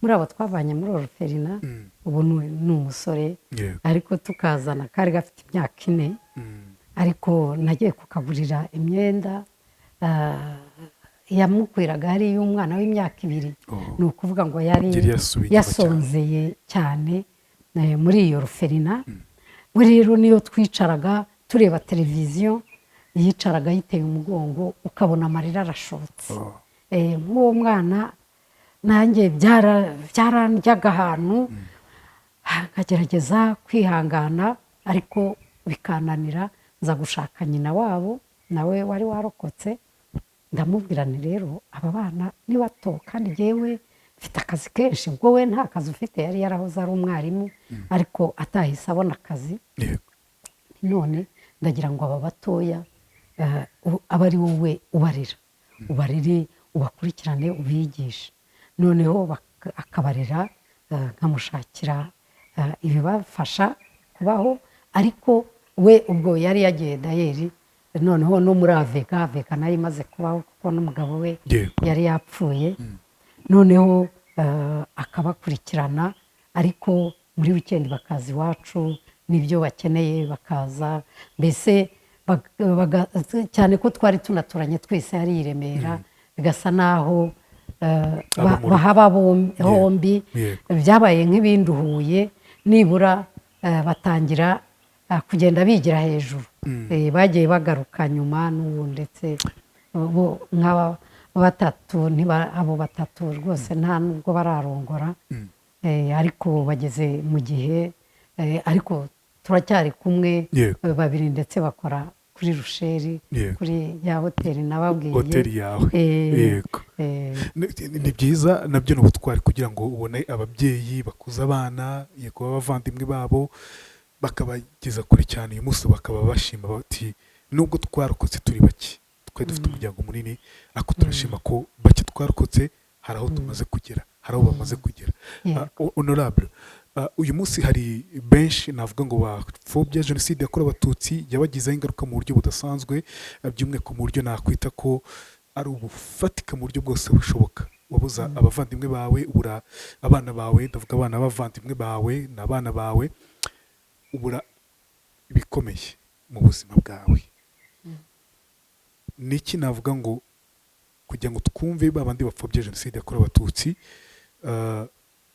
muri abo twavanye muri orphelinat, ubu ni umusore, ariko tukazana kari gafite imyaka 4, ariko nagiye kukagurira imyenda yamukwiraga ari iy'umwana w'imyaka 2. Oh. Ni ukuvuga ngo yari Yari yasubiye inyuma cyane. Yasonzeye cyane muri iyo orphelinat. We rero niyo twicaraga tureba televiziyo, yicaraga yiteye umugongo, ukabona amarira arashotse. Oh. Nk'uwo mwana nanjye byarandyaga ahantu, nkagerageza kwihangana ariko bikananira. Nza gushaka nyina wabo nawe wari warokotse, ndamubwira nti: "Rero aba bana ni bato kandi jyewe mfite akazi kenshi." Ubwo we nta kazi ufite, yari yarahoze ari umwarimu ariko atahise abona akazi. "None ndagira ngo aba batoya abe ari wowe ubarera, ubarere, ubakurikirane, ubigishe." Noneho akabarera, nkamushakira ibibafasha kubaho, ariko we ubwo yari yagiye dayeri noneho no muri AVEGA. AVEGA nayo imaze kubaho, kuko n'umugabo we yari yapfuye. Noneho akabakurikirana, ariko muri wikendi bakaza iwacu n'ibyo bakeneye bakaza, mbese cyane ko twari tunaturanye twese hari i Remera, bigasa naho Aba mu rugo. bahaba hombi. Byabaye nk'ibinduhuye nibura, batangira kugenda bigira hejuru. Bagiye bagaruka nyuma n'ubu, ndetse bo nk'aba batatu abo batatu rwose nta nubwo bararongora, ariko bageze mu gihe, ariko turacyari kumwe. Babiri ndetse bakora kuri Rusheri, kuri ya hoteli nababwiye. Hoteli yawe. Ni byiza, nabyo ni ubutwari kugira ngo ubone ababyeyi bakuze abana, yego, abavandimwe babo bakabageza kure cyane, uyu munsi bakaba bashima bati: "Nubwo twarokotse turi bake, twari dufite umuryango munini, ariko turashima ko bake twarokotse hari aho tumaze kugera, hari aho bamaze kugera." Honorable, uyu munsi hari benshi navuga ngo bapfobya jenoside yakorewe Abatutsi, yabagizeho ingaruka mu buryo budasanzwe, by'umwihariko mu buryo nakwita ko Ari ubufatika mu buryo bwose bushoboka. Wabuza abavandimwe bawe, ubura abana bawe, ndavuga abana b'abavandimwe bawe n'abana bawe, ubura ibikomeye mu buzima bwawe. Ni iki navuga ngo kugira ngo twumve ba bandi bapfobya Jenoside yakorewe Abatutsi,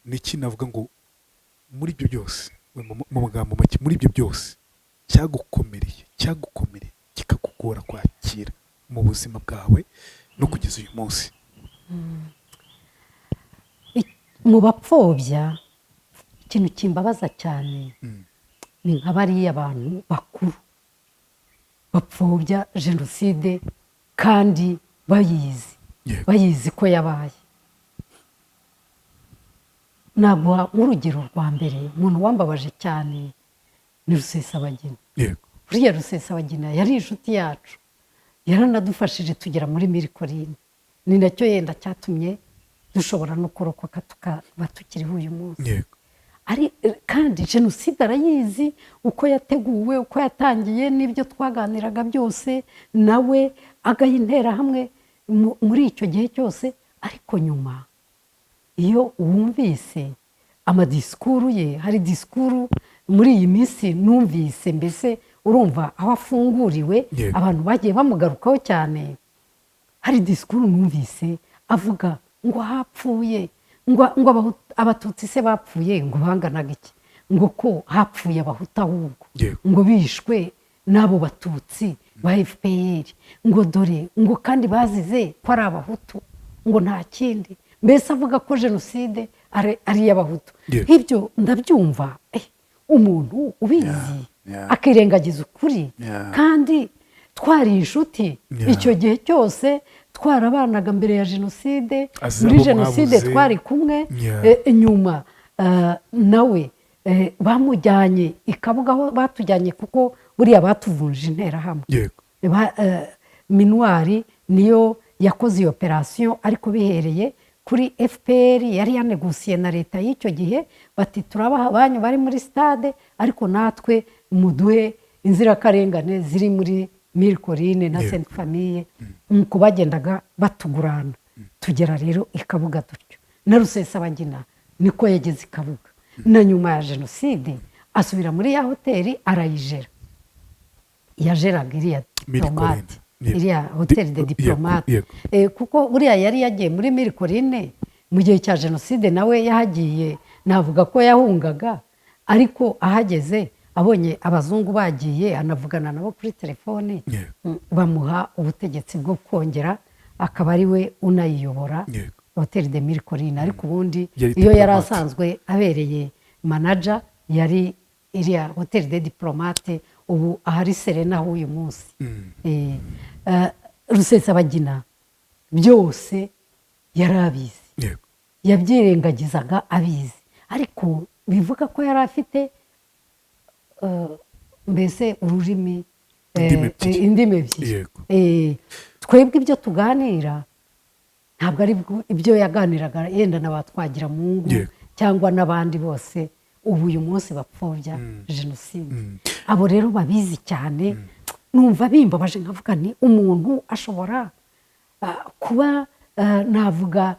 ni iki navuga ngo muri ibyo byose, mu magambo make, muri ibyo byose cyagukomereye kikakugora kwakira mu buzima bwawe no kugeza uyu munsi? Mu bapfobya, ikintu kimbabaza cyane ni nka bariya bantu bakuru bapfobya jenoside kandi bayizi, bayizi ko yabaye. Naguha nk'urugero rwa mbere, umuntu wambabaje cyane ni Rusesabagina. Buriya Rusesabagina yari inshuti yacu, yaranadufashije tugera muri Mille Collines, ni nacyo yenda cyatumye dushobora no kurokoka tukaba tukiriho uyu munsi. Ari kandi jenoside arayizi, uko yateguwe, uko yatangiye, n'ibyo twaganiraga byose nawe agaya Interahamwe muri icyo gihe cyose. Ariko nyuma iyo wumvise amadisikuru ye, hari disikuru muri iyi minsi numvise, mbese urumva aho afunguriwe, abantu bagiye bamugarukaho cyane, hari disikuru numvise avuga ngo hapfuye ngo Abatutsi se bapfuye ngo banganaga iki, ngo ko hapfuye Abahutu ahubwo, ngo bishwe n'abo Batutsi ba FPR, ngo dore ngo kandi bazize ko ari Abahutu, ngo nta kindi. Mbese avuga ko jenoside ari iy'Abahutu. Nk'ibyo ndabyumva, umuntu ubizi akirengagiza ukuri, kandi twari inshuti icyo gihe cyose, twarabanaga mbere ya jenoside, Azi muri abo jenoside mwabuze. twari kumwe. Nyuma nawe bamujyanye i Kabuga aho batujyanye, kuko buriya batuvunje Interahamwe. MINUAR niyo yakoze iyo operasiyo, ariko bihereye kuri FPR yari yanegusiye na leta y'icyo gihe, bati turabaha abanyu bari muri stade, ariko natwe muduhe inzirakarengane ziri muri Mille Collines na Sainte Famille. Nuko bagendaga batugurana, tugera rero i Kabuga dutyo. Na Rusesabagina niko yageze i Kabuga, na nyuma ya jenoside asubira muri ya hoteli arayijera, yajeraga iriya Mille Diplomate, Collines. Iriya hoteli de Diplomate. Kuko buriya yari yagiye muri Mille Collines mu gihe cya jenoside, nawe yahagiye, navuga ko yahungaga, ariko ahageze abonye abazungu bagiye, anavugana nabo kuri telefone, bamuha ubutegetsi bwo kongera akaba ari we unayiyobora, hoteli de Mille Collines. Ariko ubundi Yari iyo yari Diplomate. asanzwe abereye manager yari iriya hoteli de Diplomate, ubu ahari Serena h'uyu munsi. Rusesabagina byose yari abizi, yabyirengagizaga abizi, ariko bivuga ko yari afite mbese ururimi, Indimi ebyiri. Indimi ebyiri. Twebwe ibyo tuganira ntabwo ari ibyo yaganiraga yenda na ba Twagiramungu cyangwa n'abandi bose ubu uyu munsi bapfobya jenoside. Abo rero babizi cyane, numva bimbabaje, nkavuga ni umuntu ashobora kuba navuga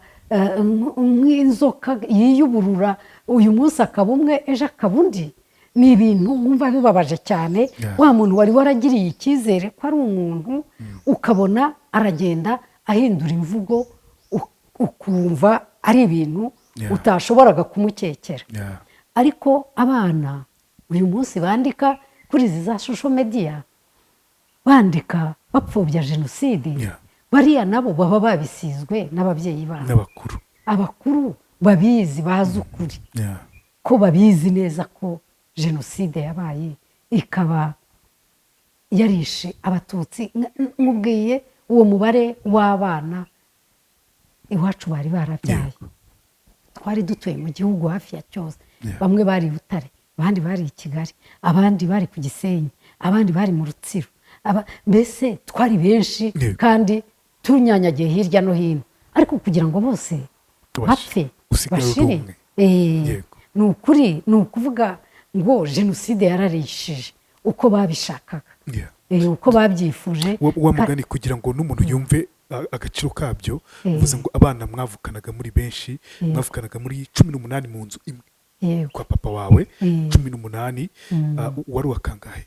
nk'inzoka yiyuburura, uyu munsi akaba umwe, ejo akaba undi. Ni ibintu wumva bibabaje cyane. Wa muntu wari waragiriye icyizere ko ari umuntu, ukabona aragenda ahindura imvugo, ukumva ari ibintu utashoboraga kumukekera. Ariko abana uyu munsi bandika kuri izi za social media, bandika bapfobya jenoside, bariya nabo baba babisizwe n'ababyeyi babo, n'abakuru, abakuru babizi, bazi ukuri, ko babizi neza ko jenoside yabaye ikaba yarishe Abatutsi. Nkubwiye uwo mubare w'abana iwacu bari barabyaye, twari dutuye mu gihugu hafi ya cyose. Bamwe bari i Butare, abandi bari i Kigali, abandi bari ku Gisenyi, abandi bari mu Rutsiro. Mbese twari benshi, kandi tunyanyagiye hirya no hino, ariko kugira ngo bose bapfe, usigare uri bashire, umwe. Ni ukuri, ni ukuvuga ngo jenoside yararishije uko babishakaga, uko babyifuje. Wa mugani, kugira ngo n'umuntu yumve. agaciro kabyo. Uvuze ngo abana mwavukanaga muri benshi, mwavukanaga muri 18 mu nzu imwe kwa papa wawe. 18, wari uwa kangahe?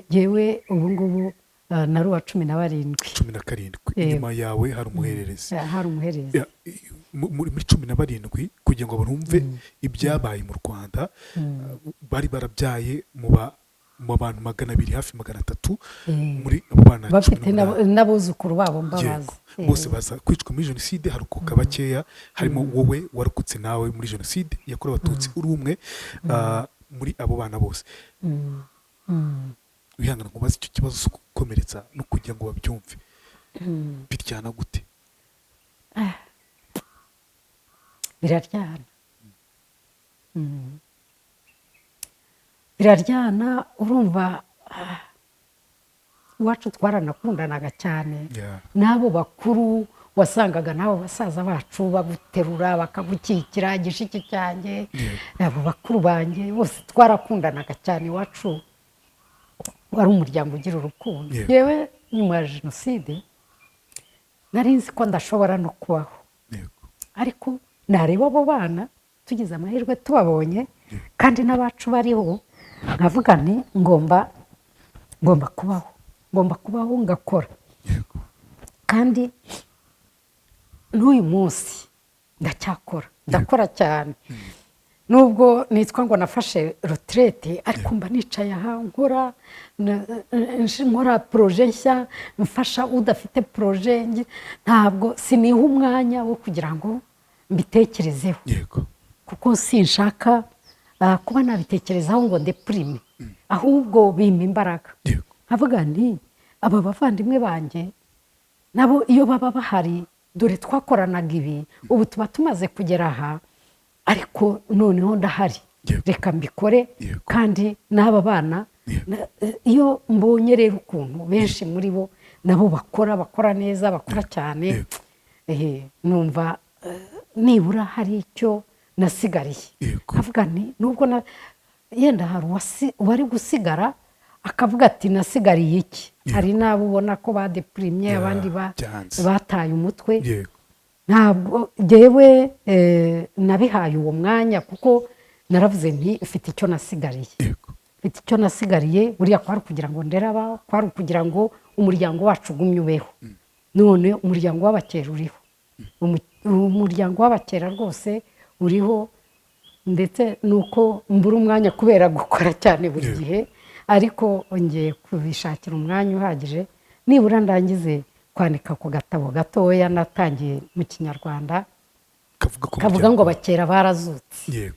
Jyewe ubu ngubu nari uwa 17. 17. Yego. Inyuma yawe hari umuhererezi. Hari umuhererezi. Ya, muri 17, kugira ngo barumve ibyabaye mu Rwanda, bari barabyaye mu bantu 200, hafi 300, muri abo bana bafite 18. n'abuzukuru babo mbabazi. Yego. Bose baza kwicwa muri jenoside, harokoka bakeya, harimo wowe warokotse nawe muri jenoside yakorewe Abatutsi, uri umwe muri abo bana bose. Wihangana nkubaze icyo kibazo, si ukugukomeretsa no kugira ngo babyumve. Biryana gute? Biraryana. Biraryana, urumva, iwacu twaranakundanaga cyane. N'abo bakuru wasangaga n'abo basaza bacu baguterura bakagukikira, igishiki cyanjye, abo bakuru banjye bose twarakundanaga cyane. Iwacu wari umuryango ugira urukundo. Yewe, nyuma ya jenoside nari nzi ko ndashobora no kubaho, ariko nareba abo bana tugize amahirwe tubabonye kandi n'abacu bariho, nkavuga nti ngomba kubaho, ngomba kubaho ngakora. Kandi n'uyu munsi ndacyakora, ndakora cyane, nubwo nitwa ngo nafashe retraite, ariko mba nicaye aha nkora nkora projet nshya, mfasha udafite projet. Ntabwo siniha umwanya wo kugira ngo mbitekerezeho, kuko sinshaka kuba nabitekerezaho ngo ndépirime, ahubwo bimpa imbaraga. Nkavuga nti aba bavandimwe banjye nabo iyo baba bahari, dore twakoranaga ibi, ubu tuba tumaze kugera aha, ariko noneho ndahari, reka mbikore. Kandi n'aba bana, iyo mbonye rero ukuntu benshi muri bo nabo bakora, bakora neza, bakora cyane, numva nibura hari icyo nasigariye. Nkavuga nti nubwo yenda hari uwari gusigara akavuga ati nasigariye iki, hari n'abo ubona ko badepurimye, abandi Byanze. bataye umutwe. Ntabwo njyewe nabihaye uwo mwanya, kuko naravuze nti mfite icyo nasigariye, mfite icyo nasigariye. Buriya kwari ukugira ngo ndere aba, kwari ukugira ngo umuryango wacu ugumye ubeho. None umuryango w'Abakera uriho. Umuryango w'Abakera rwose uriho, ndetse nuko mbura umwanya kubera gukora cyane buri gihe, ariko ngiye kubishakira umwanya uhagije, nibura ndangize kwandika ku gatabo gatoya natangiye mu Kinyarwanda, kavuga ko kavuga ngo Abakera barazutse.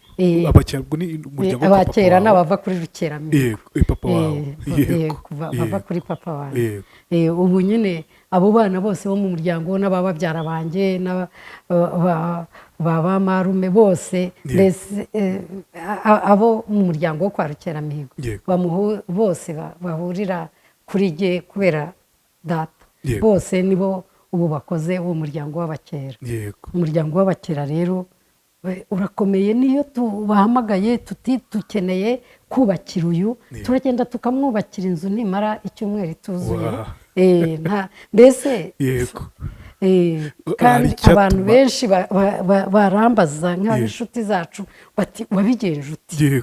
Abakera ubwo ni umuryango wa papa Abakera wawe. N'abava kuri Rukeramihigo. Yego, papa wawe. Bava kuri papa wanjye. Ubu nyine abo bana bose bo mu muryango n'abababyara banjye ba marume bose, mbese abo mu muryango wo kwa Rukeramihigo, bose bahurira kuri jye kubera data, bose nibo ubu bakoze uwo muryango w'Abakera. Umuryango w'Abakera rero urakomeye. Niyo tubahamagaye tuti dukeneye kubakira uyu, turagenda tukamwubakira inzu, nimara icyumweru ituzuye. Mbese Hari kandi icyatuma- abantu benshi barambaza nk'ab'inshuti zacu bati wabigenje uti?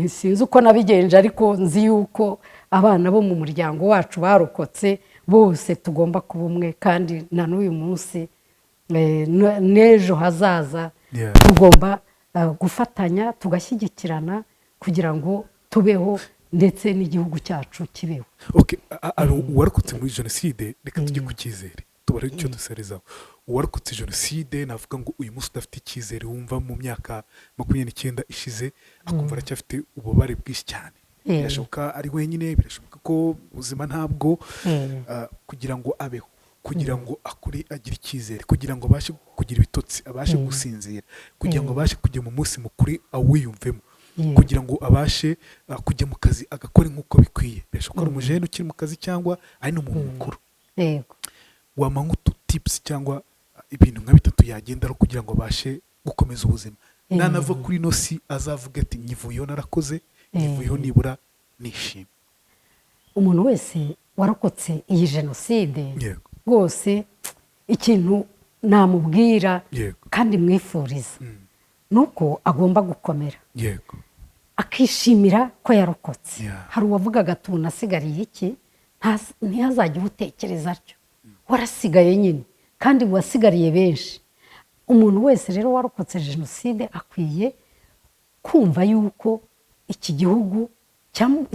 Sinzi uko nabigenje, ariko nzi yuko abana bo mu muryango wacu barokotse bose tugomba kuba umwe, kandi na n'uyu munsi n'ejo hazaza tugomba gufatanya tugashyigikirana kugira ngo tubeho, ndetse n'igihugu cyacu kibeho. Okay, ari uwarokotse muri jenoside, reka tujye ku cyizere, tubare icyo duserezaho. Uwarokotse jenoside, navuga ngo uyu munsi udafite icyizere, wumva mu myaka 29 ishize akumva aracyafite ububabare bwinshi cyane, birashoboka ari wenyine, birashoboka ko ubuzima ntabwo, kugira ngo abeho, kugira ngo akure agire icyizere, kugira ngo abashe kugira ibitotsi, abashe gusinzira, kugira ngo abashe kujya mu munsi mukuru awiyumvemo, kugira ngo abashe kujya mu kazi agakora nk'uko bikwiye, birashoboka ko ari umujene ukiri mu kazi cyangwa ari n'umuntu mukuru, wampa nk'utu tips cyangwa ibintu nka bitatu yagenderaho kugira ngo abashe gukomeza ubuzima, nanava kuri ino si azavuga ati nyivuyeho narakoze, nyivuyeho nibura nishimye? Umuntu wese warokotse iyi jenoside, Rwose ikintu namubwira kandi mwifuriza ni uko agomba gukomera, akishimira ko yarokotse. Hari uwavugaga ati unasigariye iki, ntihazajye utekereza atyo, warasigaye nyine kandi wasigariye benshi. Umuntu wese rero warokotse jenoside akwiye kumva yuko iki gihugu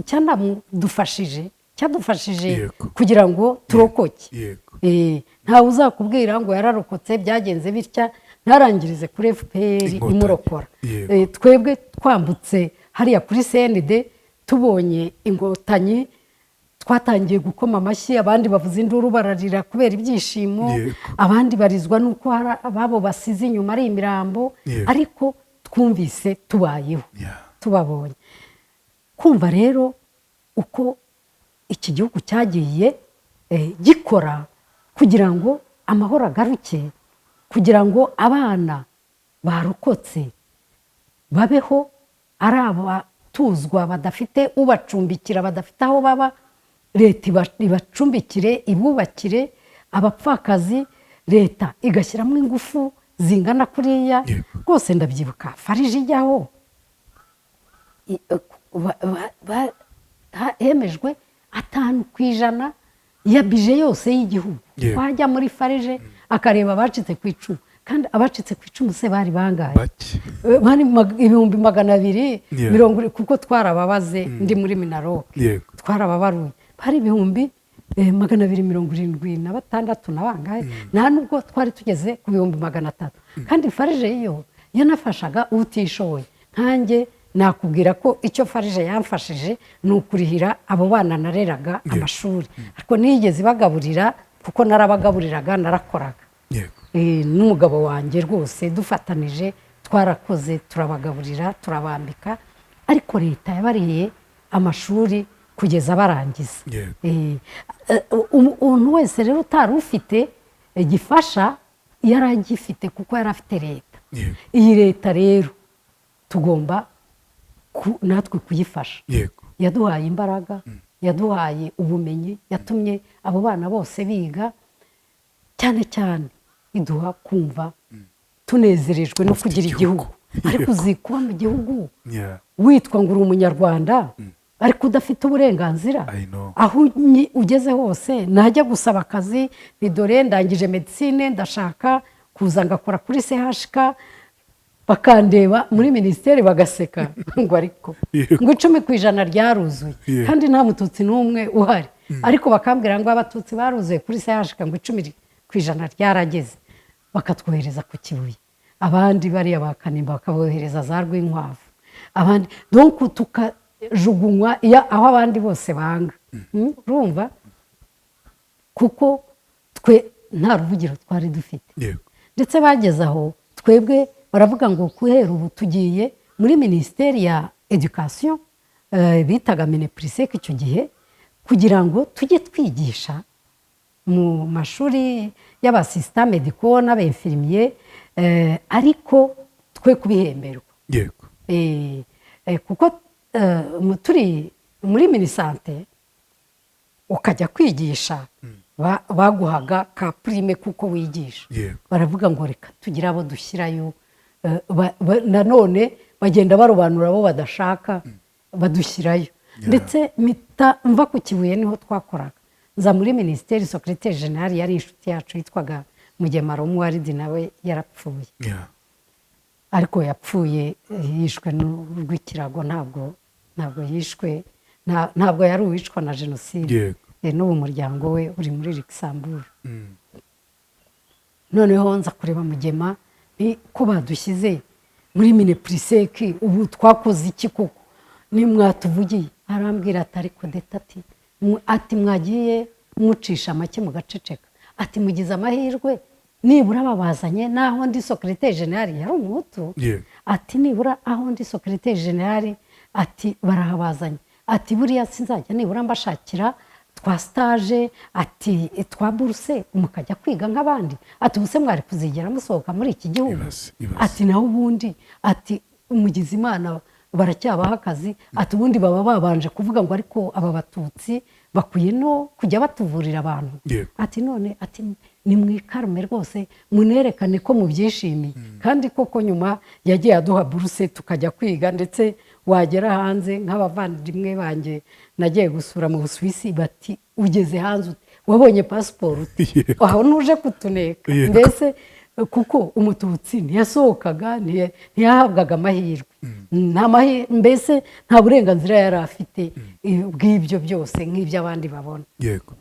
cyanadufashije, cyadufashije kugira ngo turokoke. Ntawe uzakubwira ngo yararokotse byagenze bitya, ntarangirize kuri FPR imurokora. Twebwe twambutse hariya kuri CND tubonye inkotanyi, twatangiye gukoma amashyi, abandi bavuza induru bararira kubera ibyishimo, abandi barizwa n'uko ababo basize inyuma ari imirambo, ariko twumvise tubayeho tubabonye. Kumva rero uko iki gihugu cyagiye gikora kugira ngo amahoro agaruke, kugira ngo abana barokotse babeho ari abatuzwa badafite ubacumbikira, badafite aho baba, leta ibacumbikire, ibubakire. Abapfakazi leta igashyiramo ingufu zingana kuriya. Rwose ndabyibuka FARG ijyaho, hemejwe 5% ya budget yose y'igihugu. Wajya muri FARG akareba abacitse ku icumu, kandi abacitse ku icumu se bari bangahe? Bake. Bari 200,000 mirongo, kuko twarababaze ndi muri MINALOC, twarababaruye, bari 276,000 na bangahe, nta nubwo twari tugeze ku 300,000. Kandi FARG yo yanafashaga utishoboye. Nkanjye nakubwira ko icyo FARG yamfashije ni ukurihira abo bana nareraga amashuri, ariko ntiyigeze ibagaburira kuko narabagaburiraga, narakoraga. N'umugabo wanjye rwose dufatanije twarakoze, turabagaburira, turabambika, ariko leta yabariye amashuri kugeza barangiza. Umuntu wese rero utari ufite gifasha yari agifite kuko yari afite leta. Iyi leta rero tugomba natwe kuyifasha. Yaduhaye imbaraga, yaduhaye ubumenyi, yatumye abo bana bose biga, cyane cyane iduha kumva tunezerejwe no Ufite kugira igihugu. igihugu. Ariko uzi kuba mu gihugu Yeah. witwa ngo uri umunyarwanda ariko udafite uburenganzira? I know. Aho ugeze hose, najya gusaba akazi, ni dore ndangije médecine, ndashaka kuza ngakora kuri CHK, bakandeba muri minisiteri bagaseka ngo ariko ngo 10% ryaruzuye, kandi nta mututsi n'umwe uhari, ariko bakambwira ngo abatutsi baruzuye kuri CHK, ngo 10% ryarageze, bakatwohereza ku Kibuye, abandi bariya ba Kanimba bakabohereza za Rwinkwavu, abandi donc tukajugunywa iyo aho abandi bose banga. Urumva, kuko twe nta ruvugiro twari dufite. Ndetse bageze aho twebwe baravuga ngo guhera ubu tugiye muri minisiteri ya éducation, bitaga MINEPRISEC icyo gihe, kugira ngo tujye twigisha mu mashuri y'aba assistants médicaux n'aba infirmiers, ariko twe kubihemberwa. Kuko turi muri MINISANTE, ukajya kwigisha baguhaga ka prime kuko wigisha. Baravuga ngo reka tugire abo dushyirayo. Nanone bagenda barobanura abo badashaka, badushyirayo. Ndetse mpita mva ku Kibuye, niho twakoraga, nza muri minisiteri. Secrétaire général yari inshuti yacu yitwaga Mugema Romuald, nawe yarapfuye. Ariko yapfuye yishwe n'urw'ikirago, ntabwo yishwe, ntabwo yari uwicwa na jenoside. N'ubu umuryango we uri muri Luxembourg. Noneho nza kureba Mugema, ni ko badushyize muri MINEPRISEC, ubu twakoze iki koko? Nimwatuvugiye? Arambwira ati ariko deta, ati mwagiye mucisha make mugaceceka, ati mugize amahirwe nibura babazanye naho ndi secrétaire général, yari umuhutu. Ati nibura aho ndi secrétaire général, ati barahabazanye, ati buriya sinzajya nibura mbashakira twa stage, ati twa buruse, mukajya kwiga nk'abandi, ati ubuse mwari kuzigera musohoka muri iki gihugu? Ibaze, ibaze. Ati naho ubundi, ati mugize imana. Baracyabaha akazi. Ati ubundi baba babanje kuvuga ngo ariko aba Batutsi bakwiye no kujya batuvurira abantu. Ati none, ati nimwikarume rwose, munerekane ko mubyishimiye. Kandi koko nyuma yagiye aduha buruse, tukajya kwiga, ndetse wagera hanze, nk'abavandimwe banjye nagiye gusura mu Busuwisi, bati ugeze hanze ute? Wabonye pasiporo ute? Aho ntuje kutuneka? Mbese kuko Umututsi ntiyasohokaga, ntiyahabwaga amahirwe. Mbese nta burenganzira yari afite bw'ibyo byose nk'iby'abandi babona.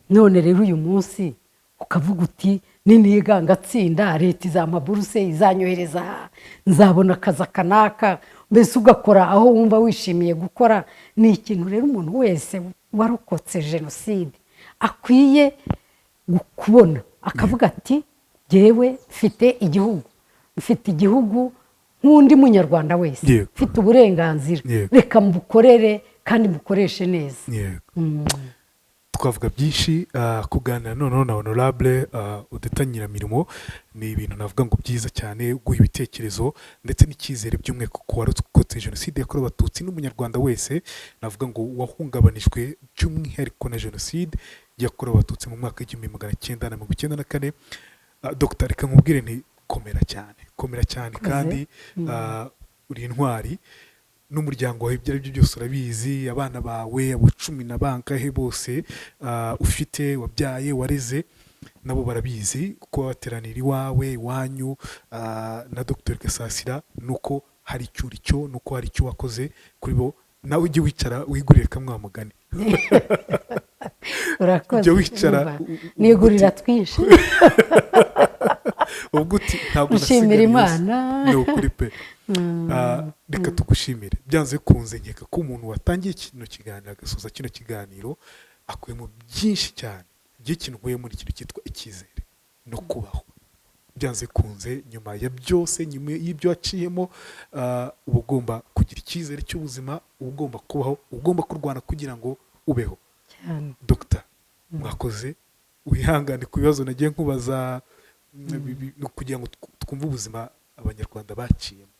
None rero uyu munsi ukavuga uti niniga ngatsinda, leta izampa buruse, izanyohereza aha, nzabona akazi aka n'aka, mbese ugakora aho wumva wishimiye gukora. Ni ikintu rero umuntu wese warokotse jenoside akwiye kubona, akavuga ati jyewe mfite igihugu, mfite igihugu nk'undi Munyarwanda wese, mfite uburenganzira, reka mbukorere kandi mbukoreshe neza. Twavuga byinshi. Kuganira noneho na Honorable Odetta Nyiramirimo ni ibintu navuga ngo byiza cyane, guha ibitekerezo ndetse n'icyizere, by'umwihariko ku warokotse jenoside yakorewe Abatutsi n'Umunyarwanda wese navuga ngo wahungabanijwe by'umwihariko na jenoside yakorewe Abatutsi mu mwaka w'1994. Dr, reka nkubwire nti komera cyane, komera cyane. Koze. Kandi uri intwari n'umuryango wawe, ibyo ari byo byose urabizi, abana bawe abo cumi na bangahe bose ufite, wabyaye, wareze, nabo barabizi kuko bateranira iwawe, iwanyu, na Dr Gasasira, nuko hari icyo uri cyo, nuko hari icyo wakoze kuri bo. Nawe ujye wicara wigurire kamwe wa mugani. Urakoze. Ujya wicara Umva, nigurira twinshi. Ubwo uti ntabwo Nshimira nasigariye. Imana. Ni ukuri pe. Reka tugushimire. Byanze bikunze nkeka ko umuntu watangiye kino kiganiro agasoza kino kiganiro akuyemo byinshi cyane. Igihe nkuye muri kintu cyitwa icyizere no kubaho, byanze bikunze nyuma ya byose, nyuma y'ibyo waciyemo, uba ugomba kugira icyizere cy'ubuzima, uba ugomba kubaho, uba ugomba kurwana kugira ngo ubeho. Cyane. Dogita, mwakoze, wihangane ku bibazo nagiye nkubaza, ni ukugira ngo twumve ubuzima Abanyarwanda baciyemo,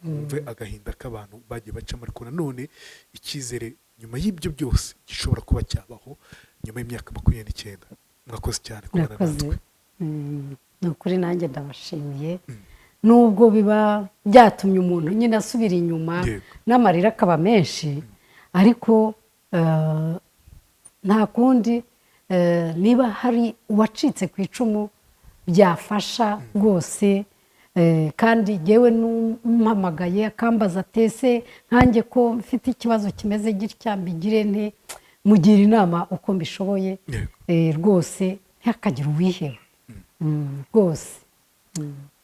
wumve agahinda k'abantu bagiye bacamo, ariko nanone icyizere nyuma y'ibyo byose gishobora kuba cyabaho nyuma y'imyaka 29. Mwakoze cyane kubana Murakoze. natwe. Ni ukuri nanjye ndabashimiye, nubwo biba byatumye umuntu nyine asubira inyuma n'amarira akaba menshi, ariko nta kundi. Niba hari uwacitse ku icumu byafasha rwose, kandi yewe n'umpamagaye akambaza atese nkanjye ko mfite ikibazo kimeze gitya mbigire nte, mugira inama uko mbishoboye. Rwose ntihakagire uwiheba, rwose.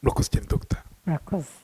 Murakoze cyane, dogita. Murakoze.